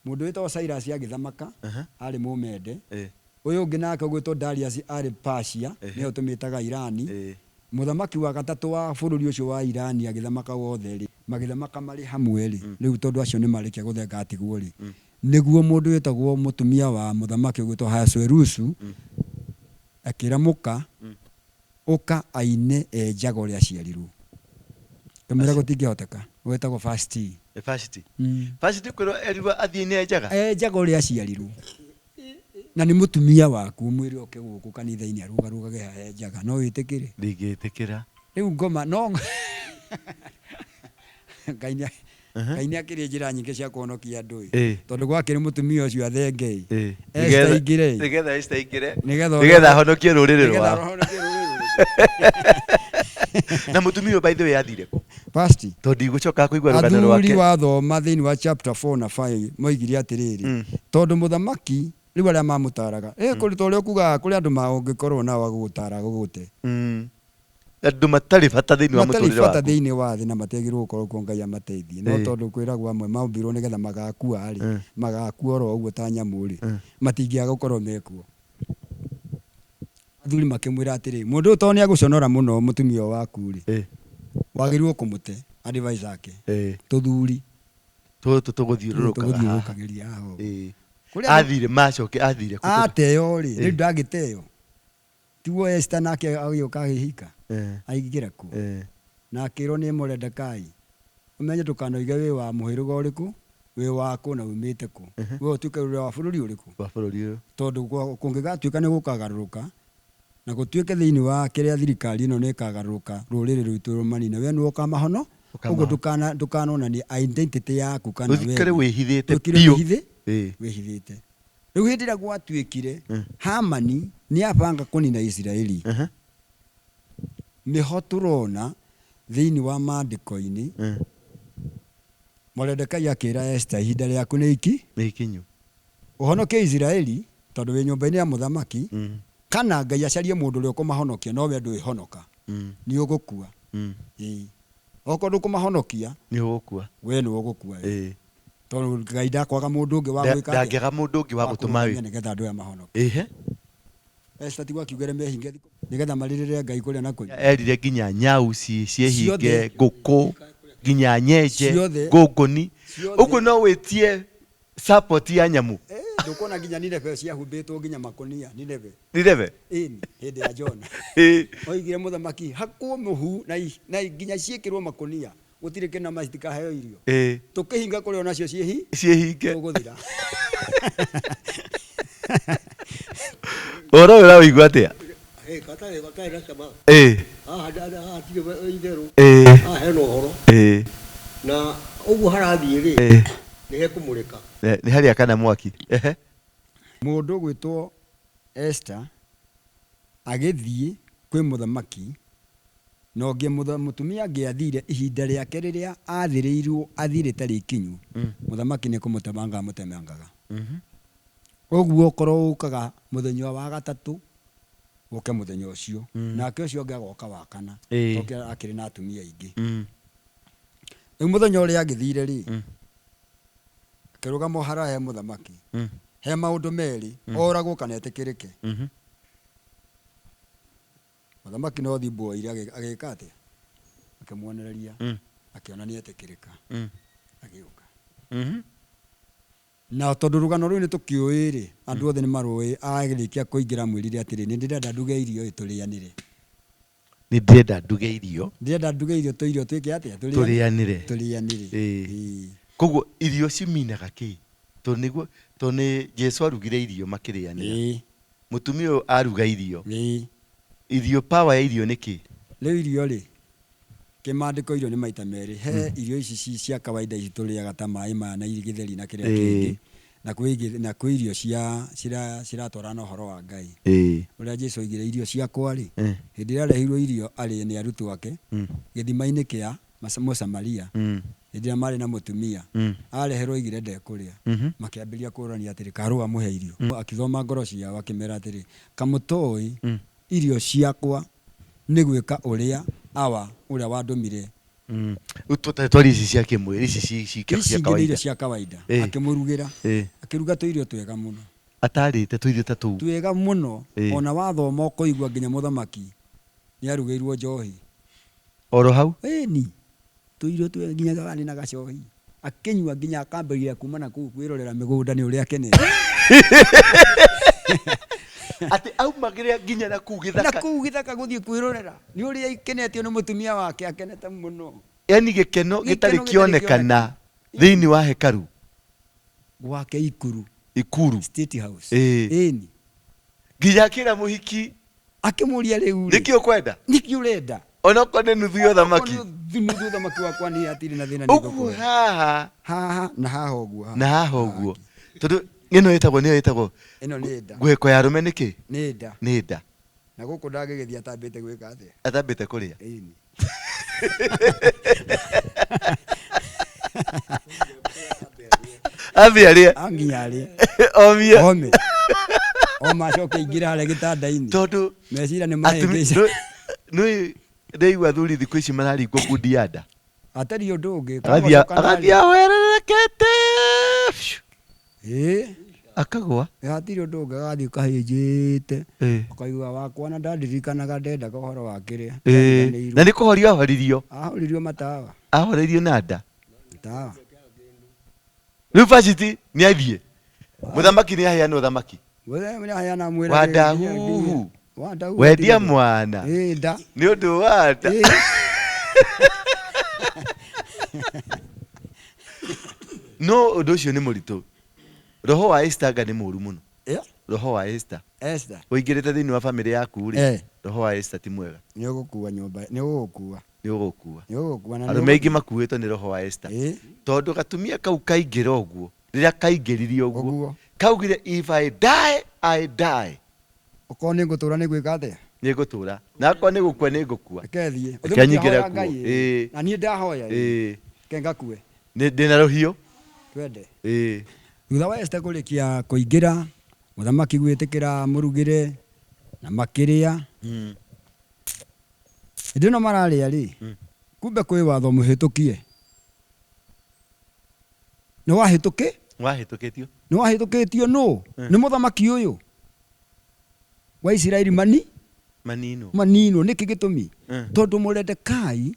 Mũndũ wĩtagwo Cyrus agĩthamaka, arĩ Mũmende. Ũyũ ũngĩ nake ũgwĩtwo Darius arĩ Persia, nĩyo tũmĩtaga Irani. Mũthamaki wa gatatũ wa bũrũri ũcio wa Irani agĩthamaka wothe rĩ, magĩthamaka marĩ hamwe rĩ, rĩu tondũ acio nĩ marĩkia gũthenga atigwo rĩ, nĩguo mũndũ wĩtagwo mũtumia wa mũthamaki ũgwĩtwo Ahasuerusu akĩra mũka, ũka aine e njaga ũrĩa aciarirwo. Ngĩmwĩra gũtingĩhoteka, wetagwo Vashti. Vashti. Vashti kwĩrwo erirwo athiĩ nĩ njaga. E njaga ũrĩa aciarirwo. Na nĩ mũtumia waku ũmwĩre oke gũkũ kanitha-inĩ arũgarũgage haha e njaga, no wĩtĩkĩre? Ndingĩtĩkĩra. Rĩu ngoma no Ngai nĩ Ngai nĩ akĩrĩ njĩra nyingĩ cia kũhonokia andũ ĩ. Tondũ gwakĩrĩ mũtumia ũcio athenge ĩ. Esther aingĩre ĩ. Nĩgetha Esther aingĩre. Nĩgetha Nĩgetha ahonokie rũrĩrĩ nĩgetha rwao. ahonokie rũrĩrĩ. Na mũtumia ũyũ by the way athire kũ? Vashti. Tondũ ndigũcoka kũigua rũgano Athuri rwake. wathoma thĩinĩ wa chapter 4 na 5 moigire atĩrĩrĩ, tondũ mũthamaki rĩu arĩa mamũtaraga kũrĩ ta ũrĩa ũkugaga kũrĩ andũ ũngĩkorwo nao agũgũtara gũgũte. Andũ matarĩ bata thĩinĩ wa Matarĩ mũtũrĩre bata waku. thĩinĩ wa thĩ na matiagĩrĩirwo gũkorwo kuo Ngai amateithie. No tondũ kwĩragwo amwe mombirwo nĩgetha magakua rĩ, magakua oro ũguo ta nyamũ rĩ, matingĩaga gũkorwo mekuo. Athuri makĩmwĩra atĩrĩ, mũndũ ũyũ tondũ nĩ agũconora mũno mũtumia ũyũ waku rĩ, wagĩrĩirwo kũmũte advice ake. Tũthuri. Tũtũ tũgũthiũrũrũkaga haha. Tũgũthiũrũrũkagĩria haha ũguo. Kũrĩa Athire macoke athire kũ? Ateo rĩ, rĩu ndangĩteo. Tiguo Esther nake agĩũka agĩhika. Aingĩra kuo. Na akĩrwo nĩ Moredekai, ũmenye ndũkanoige wĩ wa mũhĩrĩga ũrĩkũ, wĩ wa kũ na umĩte kũ. We ũtuĩke ũrĩa wa bũrũri ũrĩkũ? Wa bũrũri ũyũ. Tondũ kũngĩgatuĩka nĩ gũkagarũrũka, na gũtuĩke thĩinĩ wa kĩrĩa thirikari ĩno nĩ ĩkagarũrũka rũrĩrĩ rwitũ rũmanine, we nĩwe ũkamahono, Ũkamahono. Ũguo ndũkanonanie identity yaku kana we. Ũikare wĩhithĩte Ũikare biũ. Wĩhithĩte. Rĩu hĩndĩ ĩrĩa gwatuĩkire, Hamani nĩ abanga kũnina Isiraeli. Nĩho tũrona thĩinĩ wa maandĩko-inĩ, Moredekai akĩra Esther, ihinda rĩaku nĩ iki? Nĩ ikinyu. Ũhonokie Isiraeli, tondũ wĩ nyũmba-inĩ ya mũthamaki, kana Ngai acarie mũndũ ũrĩa ũkũmahonokia, no we ndwĩhonoka. Nĩ ũgũkua. Okorwo ndũkũmahonokia, Nĩ ũgũkua. We nĩ ũgũkua. Tondũ Ngai ndakwaga mũndũ ũngĩ wa gwĩka atĩa? Ndangĩaga mũndũ ũngĩ wa gũtũma Wa kũrũgamia nĩgetha andũ aya mahonoke. Esther tiguo akiugire mehinge thikũ nĩgetha marĩrĩre Ngai kũrĩa na kũnyua. Erire nginya nyau ciĩhinge, Ciothe. ngũkũ, nginya nyenje, Ciothe. ngũngũni. Ciothe. Ũguo no wĩtie support ya nyamũ. Ndũkuona nginya Nineve ciahumbĩtwo nginya makũnia Nineve. Nineve? Ĩni, hĩndĩ ya Jona. Oigire mũthamaki hakwo mũhu na nginya ciĩkĩrwo makũnia. Gũtirĩ kĩnama citikaheo irio. Tũkĩhinga kũrĩa onacio ciĩhi? Ciĩhinge. Tũgũthira. Ũhoro ũyũ ũraũigua atĩa? Gatarĩ gatarĩ na cama. Haha hatirĩ itherũ. Haha hena ũhoro. Na ũguo harathiĩ rĩ, nĩ hekũmũrĩka. Nĩ harĩa kana mwaki. Mũndũ ũgwĩtwo Esther agĩthiĩ kwĩ mũthamaki Na ũngĩ mũtumia angĩathire ihinda rĩake rĩrĩa athĩrĩirwo athire rĩtarĩ ikinyu, mũthamaki nĩ kũmũtemanga amũtemangaga. Ũguo okorwo ũkaga mũthenya wa gatatũ, ũke mũthenya ũcio. Nake ũcio ũngĩ agoka wa kana. Tondũ akĩrĩ na atumia aingĩ. Rĩu mũthenya ũrĩa agĩthire rĩ, akĩrũgama o harĩa he mũthamaki. He maũndũ merĩ, oragwo kana etĩkĩrĩke. Mũthamaki no thimbo oire agĩka atĩa? Akĩmuonereria, akĩona nĩ etĩkĩrĩka, agĩũka. Na tondũ rũgano rũu nĩ tũkĩũĩ rĩ, andũ othe nĩ marũĩ, arĩkia kũingĩra amwĩrire atĩrĩ, nĩ ndĩrenda nduge irio ĩ tũrĩanĩre. Nĩ ndĩrenda nduge irio. Ndĩrenda nduge irio tũirio twĩke atĩa? Tũrĩanĩre. Tũrĩanĩre. Ĩĩ. Koguo irio ciminaga kĩ? Tondũ nĩguo, tondũ nĩ Jesu arugire irio makĩrĩanĩra. Mũtumia ũyũ aruga irio. Irio, power ya irio nĩ kĩ? Rĩu irio rĩ, kĩmandĩko irio nĩ maita merĩ. He irio ici ci cia kawaida ici tũrĩaga ta maĩ maya na gĩtheri na kĩrĩa kĩngĩ. Na kwĩ ingĩ, na kwĩ irio cia ciratwarana na ũhoro wa Ngai. Ũrĩa Jesu oigire irio ciakwa rĩ, hĩndĩ ĩrĩa arehirwo irio arĩe nĩ arutwo ake, gĩthima-inĩ kĩa Mũsamaria, hĩndĩ ĩrĩa marĩ na mũtumia, areherwo oigire ndekũrĩa. Makĩambĩrĩria kũũrania atĩrĩ, karũ amũhe irio? Akĩthoma ngoro ciao akĩmera atĩrĩ, kamũtoĩ irio ciakwa nĩ gwĩka ũrĩa Awa ũrĩa wandũmire. Rĩu tũtarĩ twaria ici cia kĩmwĩrĩ, ici cia Ici ingĩ nĩ irio cia kawaida. Akĩmũrugĩra, akĩruga tũirio twega mũno. Atarĩte tũirio ta tũu. Twega mũno, ona wathoma ũkoigua nginya mũthamaki nĩ arugĩirwo njohi. Oro hau? Ĩni, tũirio twega nginya karĩ na gacohi. Akĩnyua nginya akambĩrĩria kuma na kũu kwĩrorera mĩgũnda nĩ ũrĩa akenete. Atĩ aumagĩra nginya na kũu gĩthaka. Na kũu gĩthaka gũthiĩ kwĩrorera nĩ ũrĩa akenetio nĩ mũtumia wake, akenete mũno. Yaani gĩkeno gĩtarĩ kĩonekana thĩinĩ wa hekaru. Gwake Ikuru. Ikuru. State House. Ĩni. Nginya akĩra mũhiki. Akĩmũria rĩu rĩ. Nĩkĩ ũkwenda? Nĩkĩ ũrenda? Onokorwo nĩ nuthu ya ũthamaki. Nuthu ũthamaki wakwa niĩ hatirĩ na thĩna nĩ Ũguo ngũkũhe. haha. Haha na haha ũguo. Na haha ũguo. Tondũ ĩno ĩtagwo nĩyo ĩtagwo Ĩno nĩ nda. Ngũhĩko ya arũme nĩ kĩ? Nĩ nda. Nĩ nda. Na gũkũ ndangĩgĩthiĩ atambĩte gwĩka atĩa? Atambĩte kũrĩa. Ĩni. Ambe arĩe. Anginya arĩe. Omie. Ome. Oma acoke aingĩre harĩa gĩtanda-inĩ. Tondũ Meciria nĩ mahĩngĩca. Nĩ ndĩigua athuri thikũ ici mararingwo ngundi ya nda. Atarĩ ũndũ ũngĩ. Agathiĩ agathiĩ ahoererekete. Ĩĩ. Akagwa. Hatirĩ ũndũ ũngĩ agathiĩ kahĩnjĩte. Ũkaigua wakwa na ndandirikanaga ndendaga ũhoro wa kĩrĩa. Na nĩ kũhorio ahoririo. Ahoririo matawa. Ahoririo na nda. Matawa. Rĩu Vashti nĩ athiĩ. Mũthamaki nĩ aheana ũthamaki. Aheana mwĩra. Wa ndahuhu. Wendia mwana. Ĩĩ nda. Nĩ ũndũ wa nda. No ũndũ ũcio nĩ mũritũ. Roho wa Esther anga nĩ mũru mũno. Roho wa Esther. Esther. Ũingĩrĩte thĩinĩ wa famĩlĩ yaku rĩ, roho wa Esther ti mwega. Nĩ ũgũkua nyũmba, nĩ ũgũkua. Nĩ ũgũkua. Nĩ ũgũkua na nĩ Arũme aingĩ makuĩtwo nĩ roho wa Esther. Tondũ gatumia kau kaingĩra ũguo, rĩrĩa kaingĩrire ũguo, kaugire if I die, I die. Okorwo nĩ ngũtũra nĩ gwĩka atĩa? Nĩ ngũtũra. Na akorwo nĩ gũkua nĩ ngũkua. Reke thiĩ. Reke nyingĩre kuo. Ĩĩ. Na niĩ ndahoya. Ĩĩ. Reke ngakue. Nĩ ndĩna rũhiũ. Twende. Ĩĩ. Thutha wa Esther kũrĩkia kũingĩra, mũthamaki gwĩtĩkĩra amũrugĩre na makĩrĩa. Hĩndĩ ĩno mararĩa rĩ, kumbe kwĩ watho mũhĩtũkie. Nĩ wahĩtũkĩ? Wahĩtũkĩtio. Nĩ wahĩtũkĩtio nũ? Nĩ mũthamaki ũyũ wa Isiraeli mani maninwo. Maninwo. Nĩkĩ gĩtũmi? Tondũ Moredekai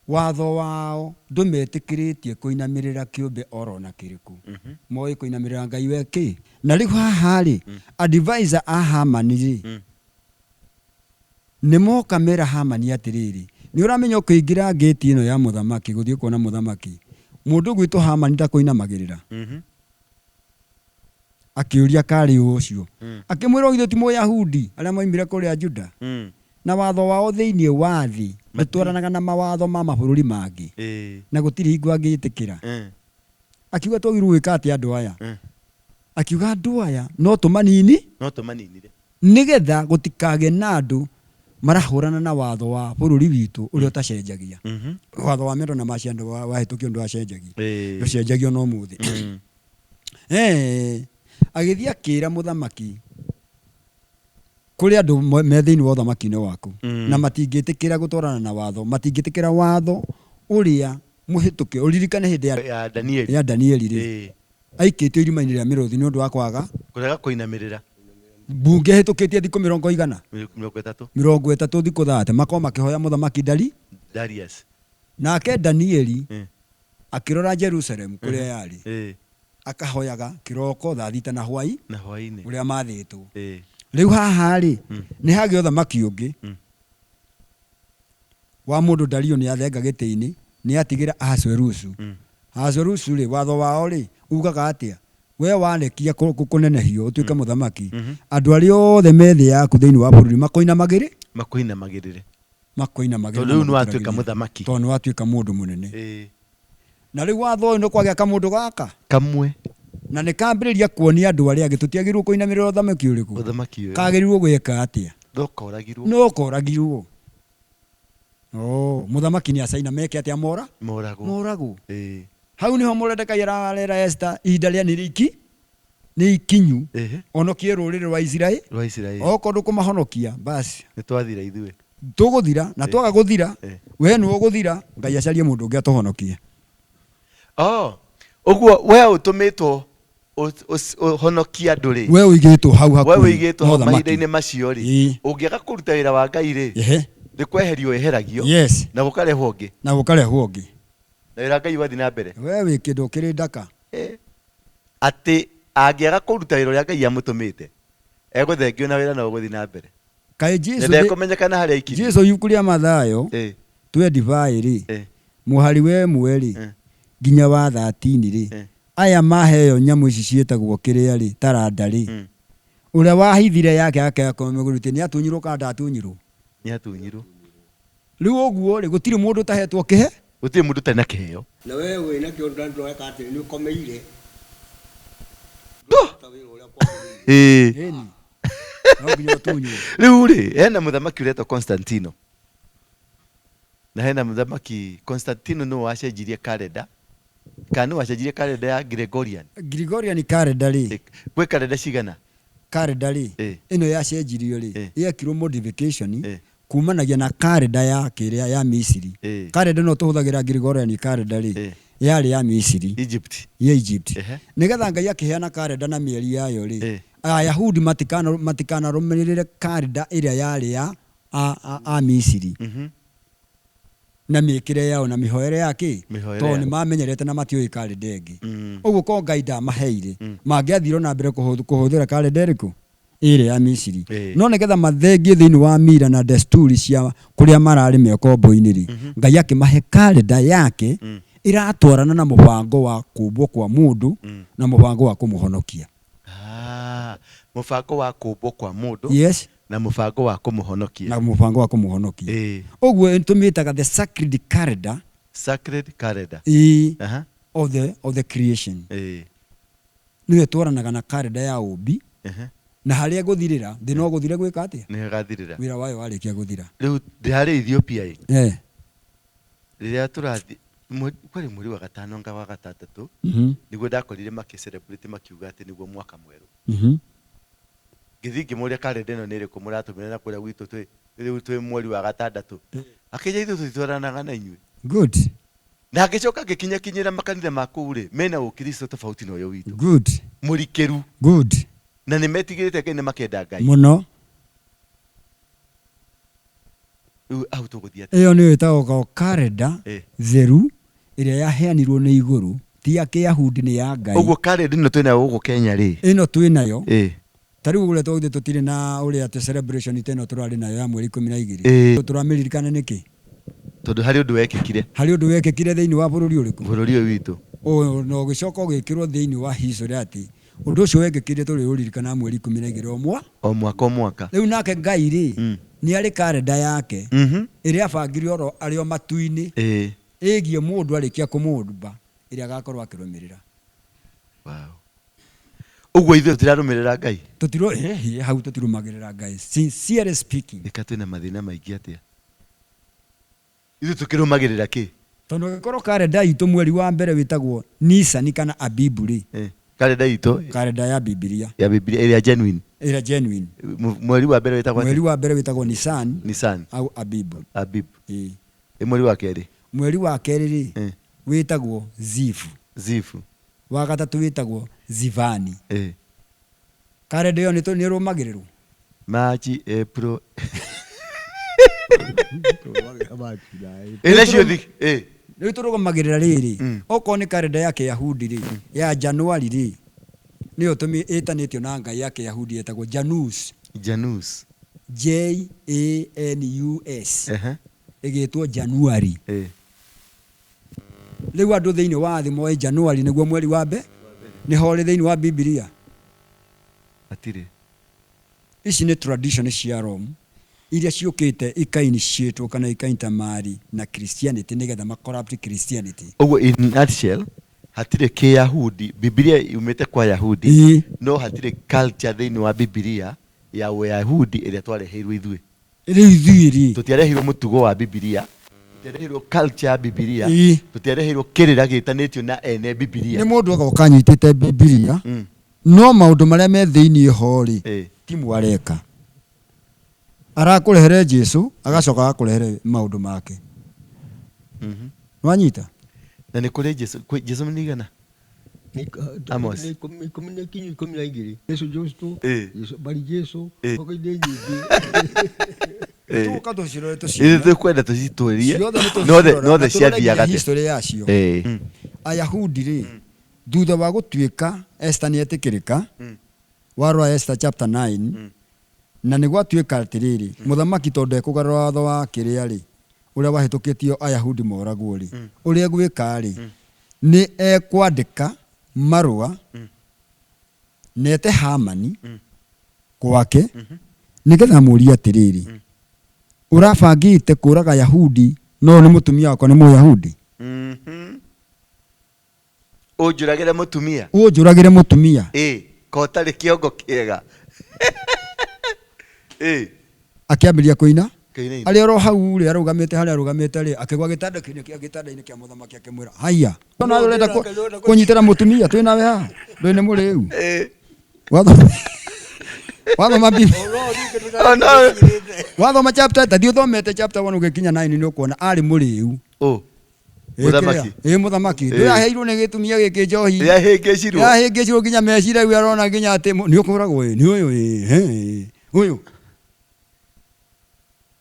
watho wao ndũmetĩkĩrĩtie kũinamĩrĩra kĩũmbe oro na kĩrĩkũ. Moĩ kũinamĩrĩra Ngai we kĩ? Na rĩu haha rĩ, advisor a Hamani rĩ, nĩ moka mera Hamani atĩrĩrĩ, nĩ ũramenya ũkĩingĩra ngĩti ĩno ya mũthamaki gũthiĩ kuona mũthamaki, mũndũ ũgwĩtwo Hamani ndakũinamagĩrĩra? Akĩũria karĩ ũ ũcio. Akĩmwĩra ũgithĩ ti Mũyahudi arĩa moimire kũrĩa Juda? Na watho wao thĩinĩ wa thĩ ndũtwaranaga na mawatho ma mabũrũri mangĩ, na gũtirĩ hingo angĩtĩkĩra. Akiuga twagĩrĩirwo gwĩka atĩa andũ aya? Akiuga andũ aya no tũmanini No tũmaninire. Nĩgetha gũtikagĩe na andũ Marahũrana na watho wa bũrũri witũ ũrĩa ũtacenjagia. Watho wa mĩendo na maciando wahĩtũkio ndwacenjagia. Ndũcenjagio no mũthĩ. Eh, agĩthiĩ akĩra mũthamaki kũrĩ andũ me thĩinĩ wa ũthamaki-inĩ waku na matingĩtĩkĩra gũtwarana na watho, matingĩtĩkĩra watho ũrĩa mũhĩtũke. Ũririkane hĩndĩ ya, Ya Danieli. Ya Danieli rĩ, aikĩtio irima-inĩ rĩa mĩrũthi nĩ ũndũ wa kwaga Kũrega kũinamĩrĩra. Mbunge ĩhĩtũkĩtie thikũ mĩrongo igana 30. 30 thikũ 30 makorwo makĩhoya mũthamaki Dari. Darius. Nake Danieli akĩrora Jerusalem kũrĩa yarĩ, akahoyaga kĩroko thaa 6 na hwai Na hwainĩ. Ũrĩa mathĩtwo. Rĩu haha rĩ, nĩ hagĩa ũthamaki ũngĩ wa mũndũ Dario nĩ athenga gĩtĩ-inĩ, nĩ atigĩra Ahasuerusu. Ahasuerusu rĩ, watho wao rĩ ugaga atĩa? We warekia kũnenehio ũtuĩke mũthamaki, andũ arĩa othe me thĩ yaku thĩinĩ wa bũrũri makoinamagĩrĩ Makũinamagĩrĩre. Makoinamagĩrĩre. Tondũ rĩu nĩ watuĩka mũthamaki. Tondũ nĩ watuĩka mũndũ mũnene. Na rĩu watho ũyũ nĩ kwagĩa kamũndũ gaka Kamwe. Na nĩ kambĩrĩria kuonia andũ arĩa angĩ tũtiagĩrĩirwo kũinamĩrĩra ũthamaki ũrĩkũ. Ũthamaki ũyũ. Kagĩrĩirwo gwĩka atĩa? No koragirwo. No koragirwo. Oh, mũthamaki nĩ acaina meke atĩa? Mora Moragwo. Moragwo. Hau niho Moredekai ararera Esther ihinda rĩa nĩ iki nĩ ikinyu honokie rũrĩrĩ rwa Isiraeli. Rwa Isiraeli. Okorwo ndũkũmahonokia basi Nĩ twathira ithuĩ. Tũgũthira na twaga gũthira, we nĩwe ũgũthira, Ngai acarie mũndũ ũngĩ atũhonokie. Oh, ũguo we ũtũmĩtwo ũhonokie andũ rĩ. We ũigĩtwo hau We hakuhĩ ũigĩtwo na hau ũthamaki. mahinda-inĩ macio rĩ, ũngĩaga kũruta wĩra wa Ngai rĩ, nĩ kweherio weheragio na gũkarehwo ũngĩ. Na gũkarehwo ũngĩ. Na wĩra wa Ngai ũgathiĩ na mbere. We wĩ kĩndũ ũkĩrĩ ndaka. Atĩ angĩaga kũruta wĩra ũrĩa Ngai amũtũmĩte, egũthengio na wĩra no ũgũthiĩ na mbere. Kaĩ Jesu Ndekũmenyekana harĩa aikirie. Jesu ibuku rĩa Mathayo 25 rĩ, mũhari wa 1 rĩ, nginya wa 13 rĩ, aya maheo nyamũ ici ciĩtagwo kĩrĩa rĩ, taranda rĩ, ũrĩa wahithire yake akemĩgũrũtie nĩ atunyirwo kana ndatunyirwo? Nĩ atunyirwo. Rĩu ũguo rĩ, gũtirĩ mũndũ ũtahetwo kĩhe. Gũtirĩ mũndũ ũtarĩ na kĩheo. Na we wĩ nakĩo ndũreka atĩ nĩ ũkomeire. Ndu! Ta wĩra ũrĩa kwagĩrĩire. Ĩni. No nginya ũtunywo. Rĩu rĩ, hena mũthamaki ũretwo Constantino. Na hena mũthamaki Constantino nĩwe wacenjirie kalenda. Kana nĩwe wacenjirie kalenda ya Gregorian. Gregorian calendar rĩ, Gwĩ kalenda cigana? Calendar rĩ, ĩno yacenjirio rĩ, yekirwo modification kumanagia na calendar ya kĩrĩa ya Misiri. Calendar ĩno tũhũthagĩra Gregorian calendar rĩ, yarĩ ya Misiri. Egypt. Ya Egypt. Nĩgetha Ngai akĩheana calendar na mĩeri yayo rĩ, Ayahudi matikanarũmĩrĩre calendar ĩrĩa yarĩ ya a Misiri na mĩkĩre yao na mĩhoere ya kĩ, Mĩhoere tondũ yao. nĩ mamenyerete na matiũĩ calendar ĩngĩ. Ũguo korwo Ngai ndamaheire, mangĩathire na mbere kũhũthĩra calendar ĩrĩkũ? Ĩrĩa ya Misiri. No nĩgetha mathengie thĩinĩ wa mira na desturi cia kũrĩa mararĩ me ũkombo-inĩ rĩ, Ngai akĩmahe calendar yake ĩratwarana na mũbango wa kũmbwo kwa mũndũ na mũbango wa kũmũhonokia. Ah, mũbango wa kũmbwo kwa mũndũ na mũbango wa kũmũhonokia. Na mũbango wa kũmũhonokia. Ũguo tũmĩtaga the sacred calendar. Sacred calendar. Ĩĩ, of the creation. Nĩyo ĩtwaranaga na calendar ya ũmbi na harĩa ĩgũthirĩra thĩ no gũthire gwĩka atĩa? Nĩ ĩgathirĩra. Wĩra wayo warĩkia gũthira. Rĩu ndĩ harĩ Ethiopia ĩ, rĩrĩa tũrathiĩ kwarĩ mweri wa gatano nga wa gatandatũ, nĩguo ndakorire makĩ celebrate makiuga atĩ nĩguo mwaka mwerũ. Ngĩthiĩ ngĩmũria kalenda ĩno nĩ ĩrĩkũ mũratũmĩra na kũrĩa gwitũ twĩ rĩu twĩ mweri wa gatandatũ. Akĩnjĩra ithuĩ tũtitwaranaga na inyuĩ. Good. Na ngĩcoka ngĩkinyakinyĩra makanitha ma kũu rĩ, mena ũkristo tofauti na ũyũ witũ. Good. Mũrikĩru. Good. Na nĩ metigĩrĩte Ngai na makenda Ngai. Mũno. Rĩu hau tũgũthiĩ atĩa? Ĩyo nĩyo ĩtagwo kalenda theru ĩrĩa yaheanirwo nĩ igũrũ, ti ya kĩyahudi, nĩ ya Ngai. Ũguo kalenda ĩno twĩnayo gũkũ Kenya rĩ? Ĩno twĩnayo. Ta rĩu ũrĩa twaugire tũtirĩ na ũrĩa atĩ celebration ta ĩno tũrarĩ nayo ya mweri 12. Tũramĩririkana nĩkĩ? Tondũ harĩ ũndũ wekĩkire. Harĩ ũndũ wekĩkire thĩinĩ wa bũrũri ũrĩkũ? Bũrũri ũyũ witũ. Na ũgĩcoka ũgĩkĩrwo thĩinĩ wa history atĩ ũndũ ũcio wekĩkire tũrĩũririkanaga mweri 12 o mwa. O mwaka o mwaka. Rĩu nake Ngai rĩ, nĩ arĩ kalenda yake ĩrĩa abangire oro arĩ o matu-inĩ ĩgiĩ mũndũ arĩkia kũmũmba ĩrĩa agakorwo akĩrũmĩrĩra. Wow. Ũguo ithuĩ tũtirarũmĩrĩra Ngai. Tũtiro hau tũtirũmagĩrĩra Ngai, sincerely speaking. Ĩka twĩna mathĩna maingĩ atĩa? Ithuĩ tũkĩrũmagĩrĩra kĩ? Tondũ angĩkorwo karenda itũ mweri wa mbere wĩtagwo Nisani kana Abibu rĩ, Karenda itũ karenda ya Bibilia ya Bibilia ĩrĩa genuine. Ĩrĩa genuine. Mweri wa mbere wĩtagwo atĩa? Mweri wa mbere wĩtagwo Nisan. Nisan. Au Abibu. Abibu. Ĩĩ. Ĩ mweri wa kerĩ? Mweri wa kerĩ rĩ, wĩtagwo Zifu. Zifu. Wa gatatũ wĩtagwo Zivani. Karenda ĩyo nĩ ĩrũmagĩrĩrwo? March, April. Ĩ nacio thi ĩ. Rĩu tũrũgamagĩrĩra rĩrĩ, okorwo nĩ karenda ya Kĩyahudi rĩ, ya Januari rĩ, nĩyo ĩtanĩtio na ngai ya Kĩyahudi ĩtagwo Janus. Janus. J A N U S. Ĩgĩtwo Januari. Rĩu andũ thĩinĩ wa thĩ moĩ Januari nĩguo mweri wa mbere, nĩho ũrĩ thĩinĩ wa Bibilia. Hatirĩ. Ici nĩ tradition cia Rome iria ciũkĩte ikainitiatwo kana ikaintermarry na Christianity nĩgetha ma corrupt Christianity. Ũguo in nutshell, hatirĩ kĩyahudi, Bibilia yumĩte kwa Yahudi, no hatirĩ culture thĩinĩ wa Bibilia ya ũyahudi ĩrĩa twareheirwo ithuĩ. Rĩu ithuĩ rĩ, Tũtiareheirwo mũtugo wa Bibilia, tũtiareheirwo culture ya Bibilia, tũtiareheirwo kĩrĩra gĩtanĩtio na ene Bibilia. Nĩ mũndũ agoka anyitĩte Bibilia, no maũndũ marĩa me thĩinĩ ho rĩ, ti mo areka. Arakũrehere Jesu, agacoka agakũrehere maũndũ make. Nĩwanyita? Na nĩ kũrĩ Jesu, kwĩ Jesu nĩ igana? Amos. Nĩ ikũmi na ikinyu 12. Jesu Justo, Jesu, bari Jesu, hoka-inĩ nyingĩ. Tũgũka tũcirore tũcione. Ithuĩ tũkwenda tũcitũrie. Ciothe nĩ Nothe tũcirora, nothe na tũrore ciathiaga nginya atĩa. history yacio. Ayahudi rĩ, thutha wa gũtuĩka Esther nĩ etĩkĩrĩka, warora Esther chapter 9, na nĩ gwatuĩka atĩrĩrĩ, mũthamaki tondũ ndekũgarũra watho wa kĩrĩa rĩ, ũrĩa wahĩtũkĩtio Ayahudi moragwo rĩ, ũrĩa egwĩka rĩ, nĩ ekwandĩka marũa na ete Hamani gwake nĩgetha amũrie atĩrĩrĩ, ũrabangĩte kũraga Ayahudi no nĩ mũtumia wakwa nĩ Mũyahudi? Ũnjũragĩre mũtumia. Ũnjũragĩre mũtumia. Ĩ, ko ũtarĩ kĩongo kĩega. Ĩ. Akĩambĩrĩria kũina. Kũinaina. Arĩ oro hau rĩ, arũgamĩte harĩa arũgamĩte rĩ, akĩgwa gĩtanda-inĩ kĩa gĩtanda-inĩ kĩa mũthamaki akĩmwĩra, haiya. Nawe ũrenda kũnyitĩra mũtumia twĩ nawe haha, ndũĩ nĩ mũrĩu. Wathoma wathoma Oh, no. Wathoma chapter, ta thiĩ ũthomete chapter 1 ũgĩkinya 9 nĩ ũkuona arĩ mũrĩu. Ũ. Ĩ, Mũthamaki. kĩrĩa? Ĩ, mũthamaki. Ndũraheirwo nĩ gĩtumia gĩkĩ njohi. Yahĩngĩcirwo. Yahĩngĩcirwo nginya meciria rĩu arona nginya atĩ nĩ ũkũragwo ĩ, nĩ ũyũ ĩ, he, ĩ, ũyũ.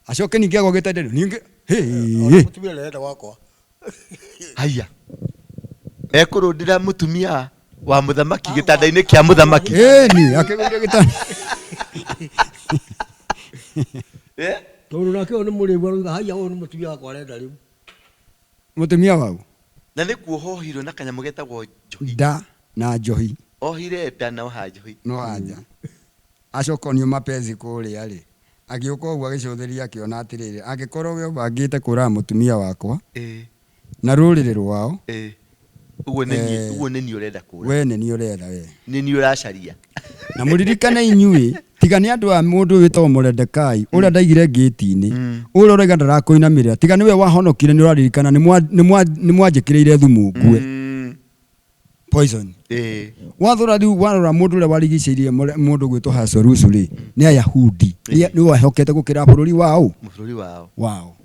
Acoke ningĩ agwa gĩtanda-inĩ, ningĩ, hĩ, hĩ. Mũtumia ndarenda gwakwa. Haiya. Ekũrũndĩra mũtumia wa mũthamaki gĩtanda-inĩ kĩa mũthamaki. Ĩni, akĩgũire gĩtanda. Tondũ nake ũyũ nĩ mũrĩu arauga haiya ũyũ nĩ mũtumia wakwa arenda rĩu. Mũtumia wau? Na nĩ kuoha ohirwo na kanyamũ getagwo njohi. Nda na njohi. Ohire nda na oha njohi. No anja. Acoka onio mapenzi kũrĩa rĩ, agĩũka ũguo agĩcũthĩrĩria akĩona atĩrĩrĩ, angĩkorwo we ũbangĩte kũraga mũtumia wakwa na rũrĩrĩ rwao, Ũguo nĩ niĩ, ũguo nĩ niĩ ũrenda kũra. We nĩ niĩ ũretha we. Nĩ niĩ ũracaria. Na mũririkane inyuĩ, tiga nĩ andũ a mũndũ wĩtagwo Moredekai, ũrĩa ndaigire ngĩti-inĩ, ũrĩa ũrauga ndarakũinamĩrĩra, tiga nĩwe wahonokire nĩ ũraririkana nĩ mwanjĩkĩrĩire thumu ngue. Poison. Wathũra rĩu warora mũndũ ũrĩa warigicĩirie mũndũ gwĩtwo Ahasuerus rĩ, nĩ Ayahudi. Nĩ wehokete gũkĩra bũrũri wao. Bũrũri wao. Wao.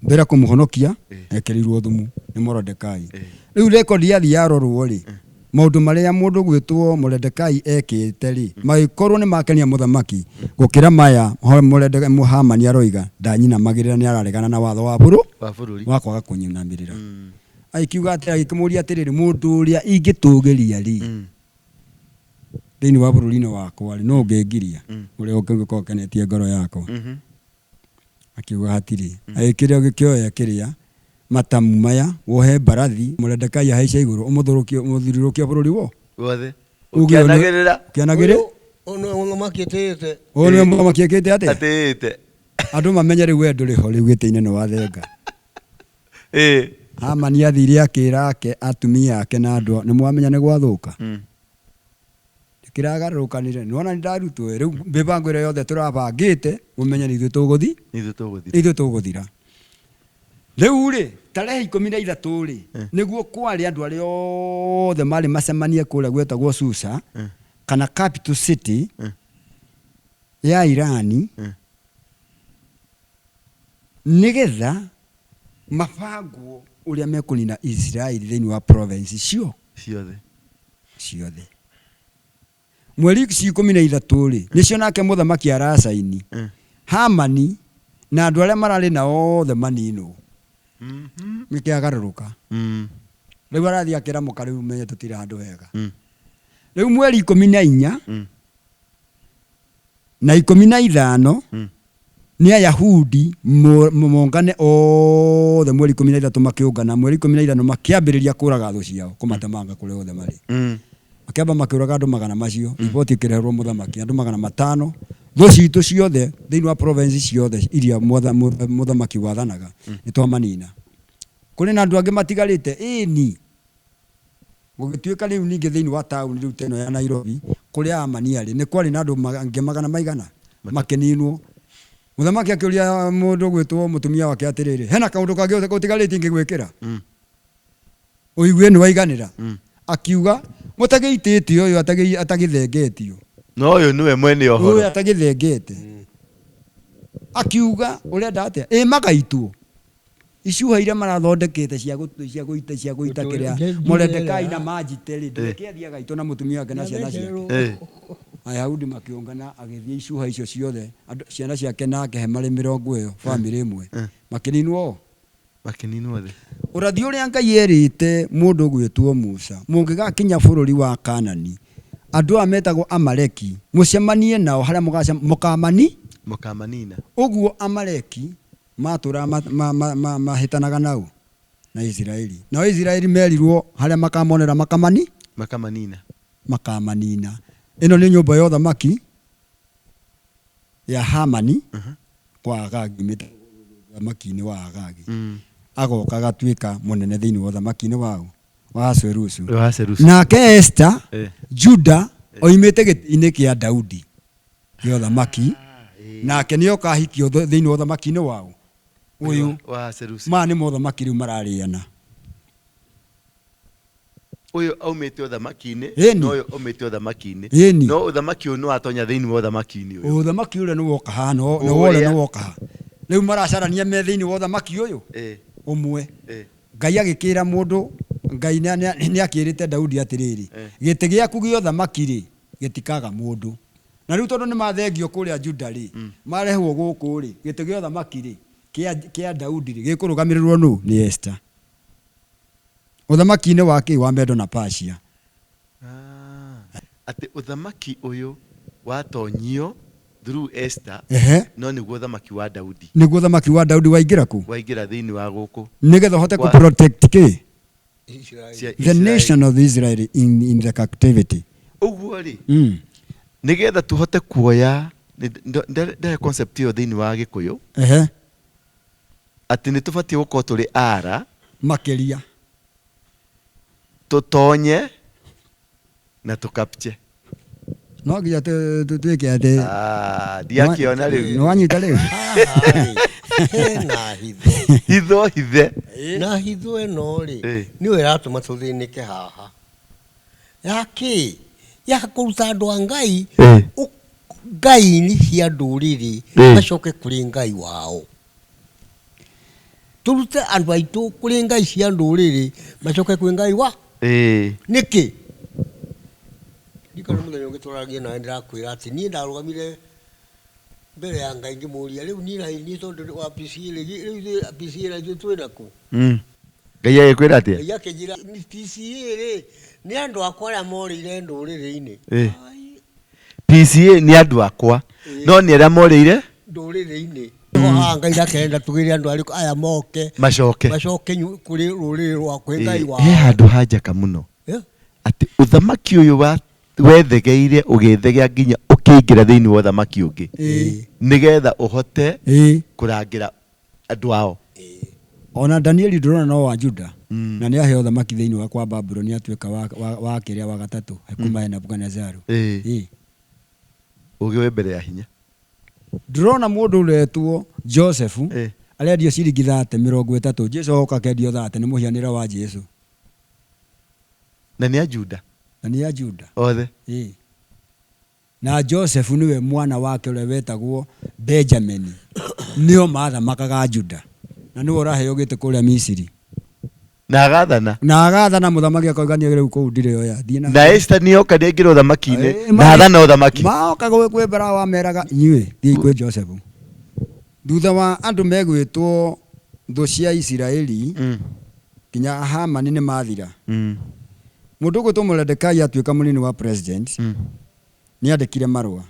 Mbere kũmũhonokia, ekĩrĩirwo thumu nĩ Moredekai. Rĩu rekondi yathiĩ yarorwo rĩ, maũndũ marĩa mũndũ gwĩtwo Moredekai ekĩte rĩ, magĩkorwo nĩ makenia mũthamaki gũkĩra maya Hamani aroiga ndanyinamagĩrĩra nĩ araregana na watho wa Wa bũrũri. wa kwaga kũnyinamĩrĩra. Agĩkiuga atĩrĩ, agĩkĩmũria atĩrĩrĩ, mũndũ ũrĩa ingĩtũgĩria rĩ, thĩinĩ wa bũrũri-inĩ wakwa rĩ, no ũngĩngiria ũrĩa ũngĩkorwo ũkenetie ngoro yakwa. Akiuga hatirĩ. Agĩkĩrĩa gĩkĩoya kĩrĩa matamu maya wohe mbarathi Moredekai ahaice igũrũ ũmũthũrũkie ũmũthiũrũrũkie bũrũri wo Wothe. Uge ũyũ nĩ- Ũkĩanagĩrĩra. Ũkĩanagĩrĩra. Ũyũ nĩwe mũthamaki atĩĩte. Ũyũ nĩwe mũthamaki ekĩte atĩa? Atĩĩte. Andũ mamenye rĩu we ndũrĩ ho rĩu gĩtĩ-inĩ nĩ wathenga. Hamani athire akĩra ake atumia ake na andũ nĩ mwamenya nĩ gwathũka. Kĩragarũrũkanire nĩwona nĩ ndarutwo rĩu mĩbango ĩrĩa yothe tũrabangĩte mũmenye nĩ ithuĩ tũgũthi Nĩ ithuĩ tũgũthira. nĩ ithuĩ tũgũthira. Rĩu rĩ tarehe 13 rĩ nĩguo kwarĩ andũ arĩa othe marĩ macemanie kũrĩa gwetagwo Susa kana capital city ya Irani nĩgetha mabangwo ũrĩa mekũnina Isiraeli thĩinĩ wa province cio Ciothe. Ciothe. Mweri ici 13 rĩ nĩcio nake mũthamaki aracaini Hamani na andũ arĩa mararĩ nao othe maninwo. Nĩkĩagarũrũka. Rĩu arathiĩ akĩra mũka rĩu menye tũtirĩ handũ hega. Rĩu mweri 14 na 15 nĩ Ayahudi mongane othe mweri 13 makĩũngana mweri 15 makĩambĩrĩria kũraga thũ ciao kũmatemanga kũrĩa othe marĩ. Makĩamba makĩũraga andũ magana macio riboti ĩkĩreherwo mũthamaki andũ 500 thũ citũ ciothe thĩinĩ wa province ciothe iria mũthamaki wathanaga nĩ twamanina. Kũrĩ na andũ angĩ matigarĩte ĩni gũgĩtuĩka rĩu ningĩ thĩinĩ wa taũni rĩu ta ĩno ya Nairobi kũrĩa Amani arĩ nĩ kwarĩ na andũ angĩ magana maigana makĩninwo. Mũthamaki akĩũria mũndũ gwĩtwo mũtumia wake atĩrĩrĩ hena kaũndũ kangĩ gũtigarĩtie ingĩgwĩkĩra ũigue nĩ waiganĩra. Akiuga mũtagĩitĩte ũyũ atagĩthengetio No ũyũ nĩwe mwene ũhoro. Ũyũ atagĩthengete. Akiuga ũrenda atĩa ĩ magaitwo icuha iria marathondekete cia cia gũita cia gũita kĩrĩa Moredekai na manjite rĩ ndũreke athiĩ agaitwo na mũtumia wake na ciana ciake. Ayahudi makĩũngana agĩthiĩ icuha icio ciothe ciana ciake nake he marĩ mĩrongo ĩyo bamĩrĩ ĩmwe makĩninwo. Makĩninwo thĩ. Ũrathi ũrĩa Ngai erĩte mũndũ ũgwĩtwo Musa mũngĩgakinya bũrũri wa Kanani andũ aya metagwo Amaleki mũcemanie nao harĩa mũkamani mũkamanina. Ũguo Amaleki matũraga mahĩtanaga nao na Isiraeli. Nao Isiraeli merirwo harĩa makamonera makamani makamanina makamanina. Ĩno nĩ nyũmba ya ũthamaki ya Hamani kwa Agagi ũthamaki-inĩ wa Agagi. Agoka agatuĩka mũnene thĩinĩ wa ũthamaki-inĩ wao wa Ahasuerusu. Nake Esther Juda oimĩte gĩtĩ-inĩ kĩa Daudi kĩa ũthamaki nake nĩ oka ahikio thĩinĩ wa ũthamaki-inĩ wao ũyũ wa Ahasuerusu. Maya nĩ mothamaki rĩu mararĩana. Ũyũ aumĩte ũthamaki-inĩ na ũyũ aumĩte ũthamaki-inĩ. No ũthamaki ũyũ nĩ watonya thĩinĩ wa ũthamaki-inĩ ũyũ. Ũthamaki ũrĩa nĩ woka haha na ũrĩa nĩ woka haha. Rĩu maracarania me thĩinĩ wa ũthamaki ũyũ ũmwe. Ngai agĩkĩra mũndũ Ngai nĩ akĩrĩte Daudi atĩrĩrĩ gĩtĩ gĩaku gĩa ũthamaki rĩ gĩtikaga mũndũ. Na rĩu tondũ nĩ mathengio kũrĩa Juda rĩ marehwo gũkũ rĩ gĩtĩ gĩa ũthamaki rĩ kĩa Daudi rĩ gĩkũrũgamĩrĩrwo nũ? Nĩ Esther. Ũthamaki-inĩ wa kĩ? Wa Medo na Persia. Atĩ ũthamaki ũyũ watonyio through Esther no nĩguo ũthamaki wa Daudi. Nĩguo ũthamaki wa Daudi waingĩra kũ? Waingĩra thĩinĩ wa gũkũ. Nĩgetha ũhote kũ protect kĩ? The nation of Israel in the captivity. Ũguo rĩ nĩgetha tũhote kuoya ndare concept ĩyo thĩinĩ wa Gĩkũyũ atĩ nĩ tũbatiĩ gũkorwo tũrĩ ara makĩria tũtonye na tũkapche. No nginya twĩke atĩ ndiakĩona rĩu. Nĩ wanyita rĩu? Hena hitho. Hitho hithe. Na hitho ĩno rĩ nĩyo ĩratũma tũthĩnĩke haha. Ya kĩ? Ya kũruta andũ a Ngai Ngai-inĩ cia ndũrĩrĩ macoke kũrĩ Ngai wao. Tũrute andũ aitũ kũrĩ Ngai cia ndũrĩrĩ macoke kwĩ Ngai wa Nĩkĩ? Ndikana mũthenya ũngĩ tũragia nawe ndĩrakwĩra atĩ niĩ ndarũgamire mbere ya Ngai ngĩmũria rĩu niĩ na niĩ tondũ wa PCA rĩ rĩu ithuĩ PCA na ithuĩ twĩ nakũ? Ngai agĩkwĩra atĩa? Ngai akĩnjĩra PCA rĩ nĩ andũ akwa arĩa morĩire ndũrĩrĩ-inĩ. PCA nĩ andũ akwa no nĩ arĩa morĩire ndũrĩrĩ-inĩ. Haha Ngai ndakenda tugĩre andũ arĩkũ aya moke macoke macoke kũrĩ rũrĩrĩ rwa kwĩ Ngai wao. He handũ hanjaka mũno atĩ ũthamaki ũyũ wa wethegeire ũgĩthegea nginya ũkĩingĩra thĩinĩ wa ũthamaki ũngĩ nĩgetha ũhote kũrangĩra andũ ao. Ona Danieli ndũrona no wa Juda na nĩ aheo ũthamaki thĩinĩ wa kwa Babuloni atuĩka wa, wa, wa kĩrĩa wa gatatũ kuma he Nebukadinezaru. Ĩĩ. Ũgĩ wĩ mbere ya hinya. Ndũrona mũndũ ũretwo Joseph arendio ciringi 30 30, Jesu oka akendio 30 nĩ mũhianĩre wa Jesu. Na nĩ a Juda. Na nĩ a Juda. Othe. Ĩĩ. Na Joseph nĩwe mwana wake ũrĩa wetagwo Benjamini, nĩo mathamakaga Juda, na nĩwe ũraheo gĩtĩ kũrĩa Misiri. Na agathana. Na agathana, mũthamaki akoiga niĩ rĩu kũu ndirĩ oya, thiĩ na. Na Esther nĩ oka nĩ aingĩra ũthamaki-inĩ na athana ũthamaki. Maoka gwĩ Farao ameraga inyuĩ thiĩi kwĩ Joseph. Thutha wa andũ megwĩtwo thũ cia Isiraeli nginya Hamani nĩ mathira. Mũndũ ũgwĩtwo Moredekai atuĩka mũnini wa president, nĩ andĩkire marũa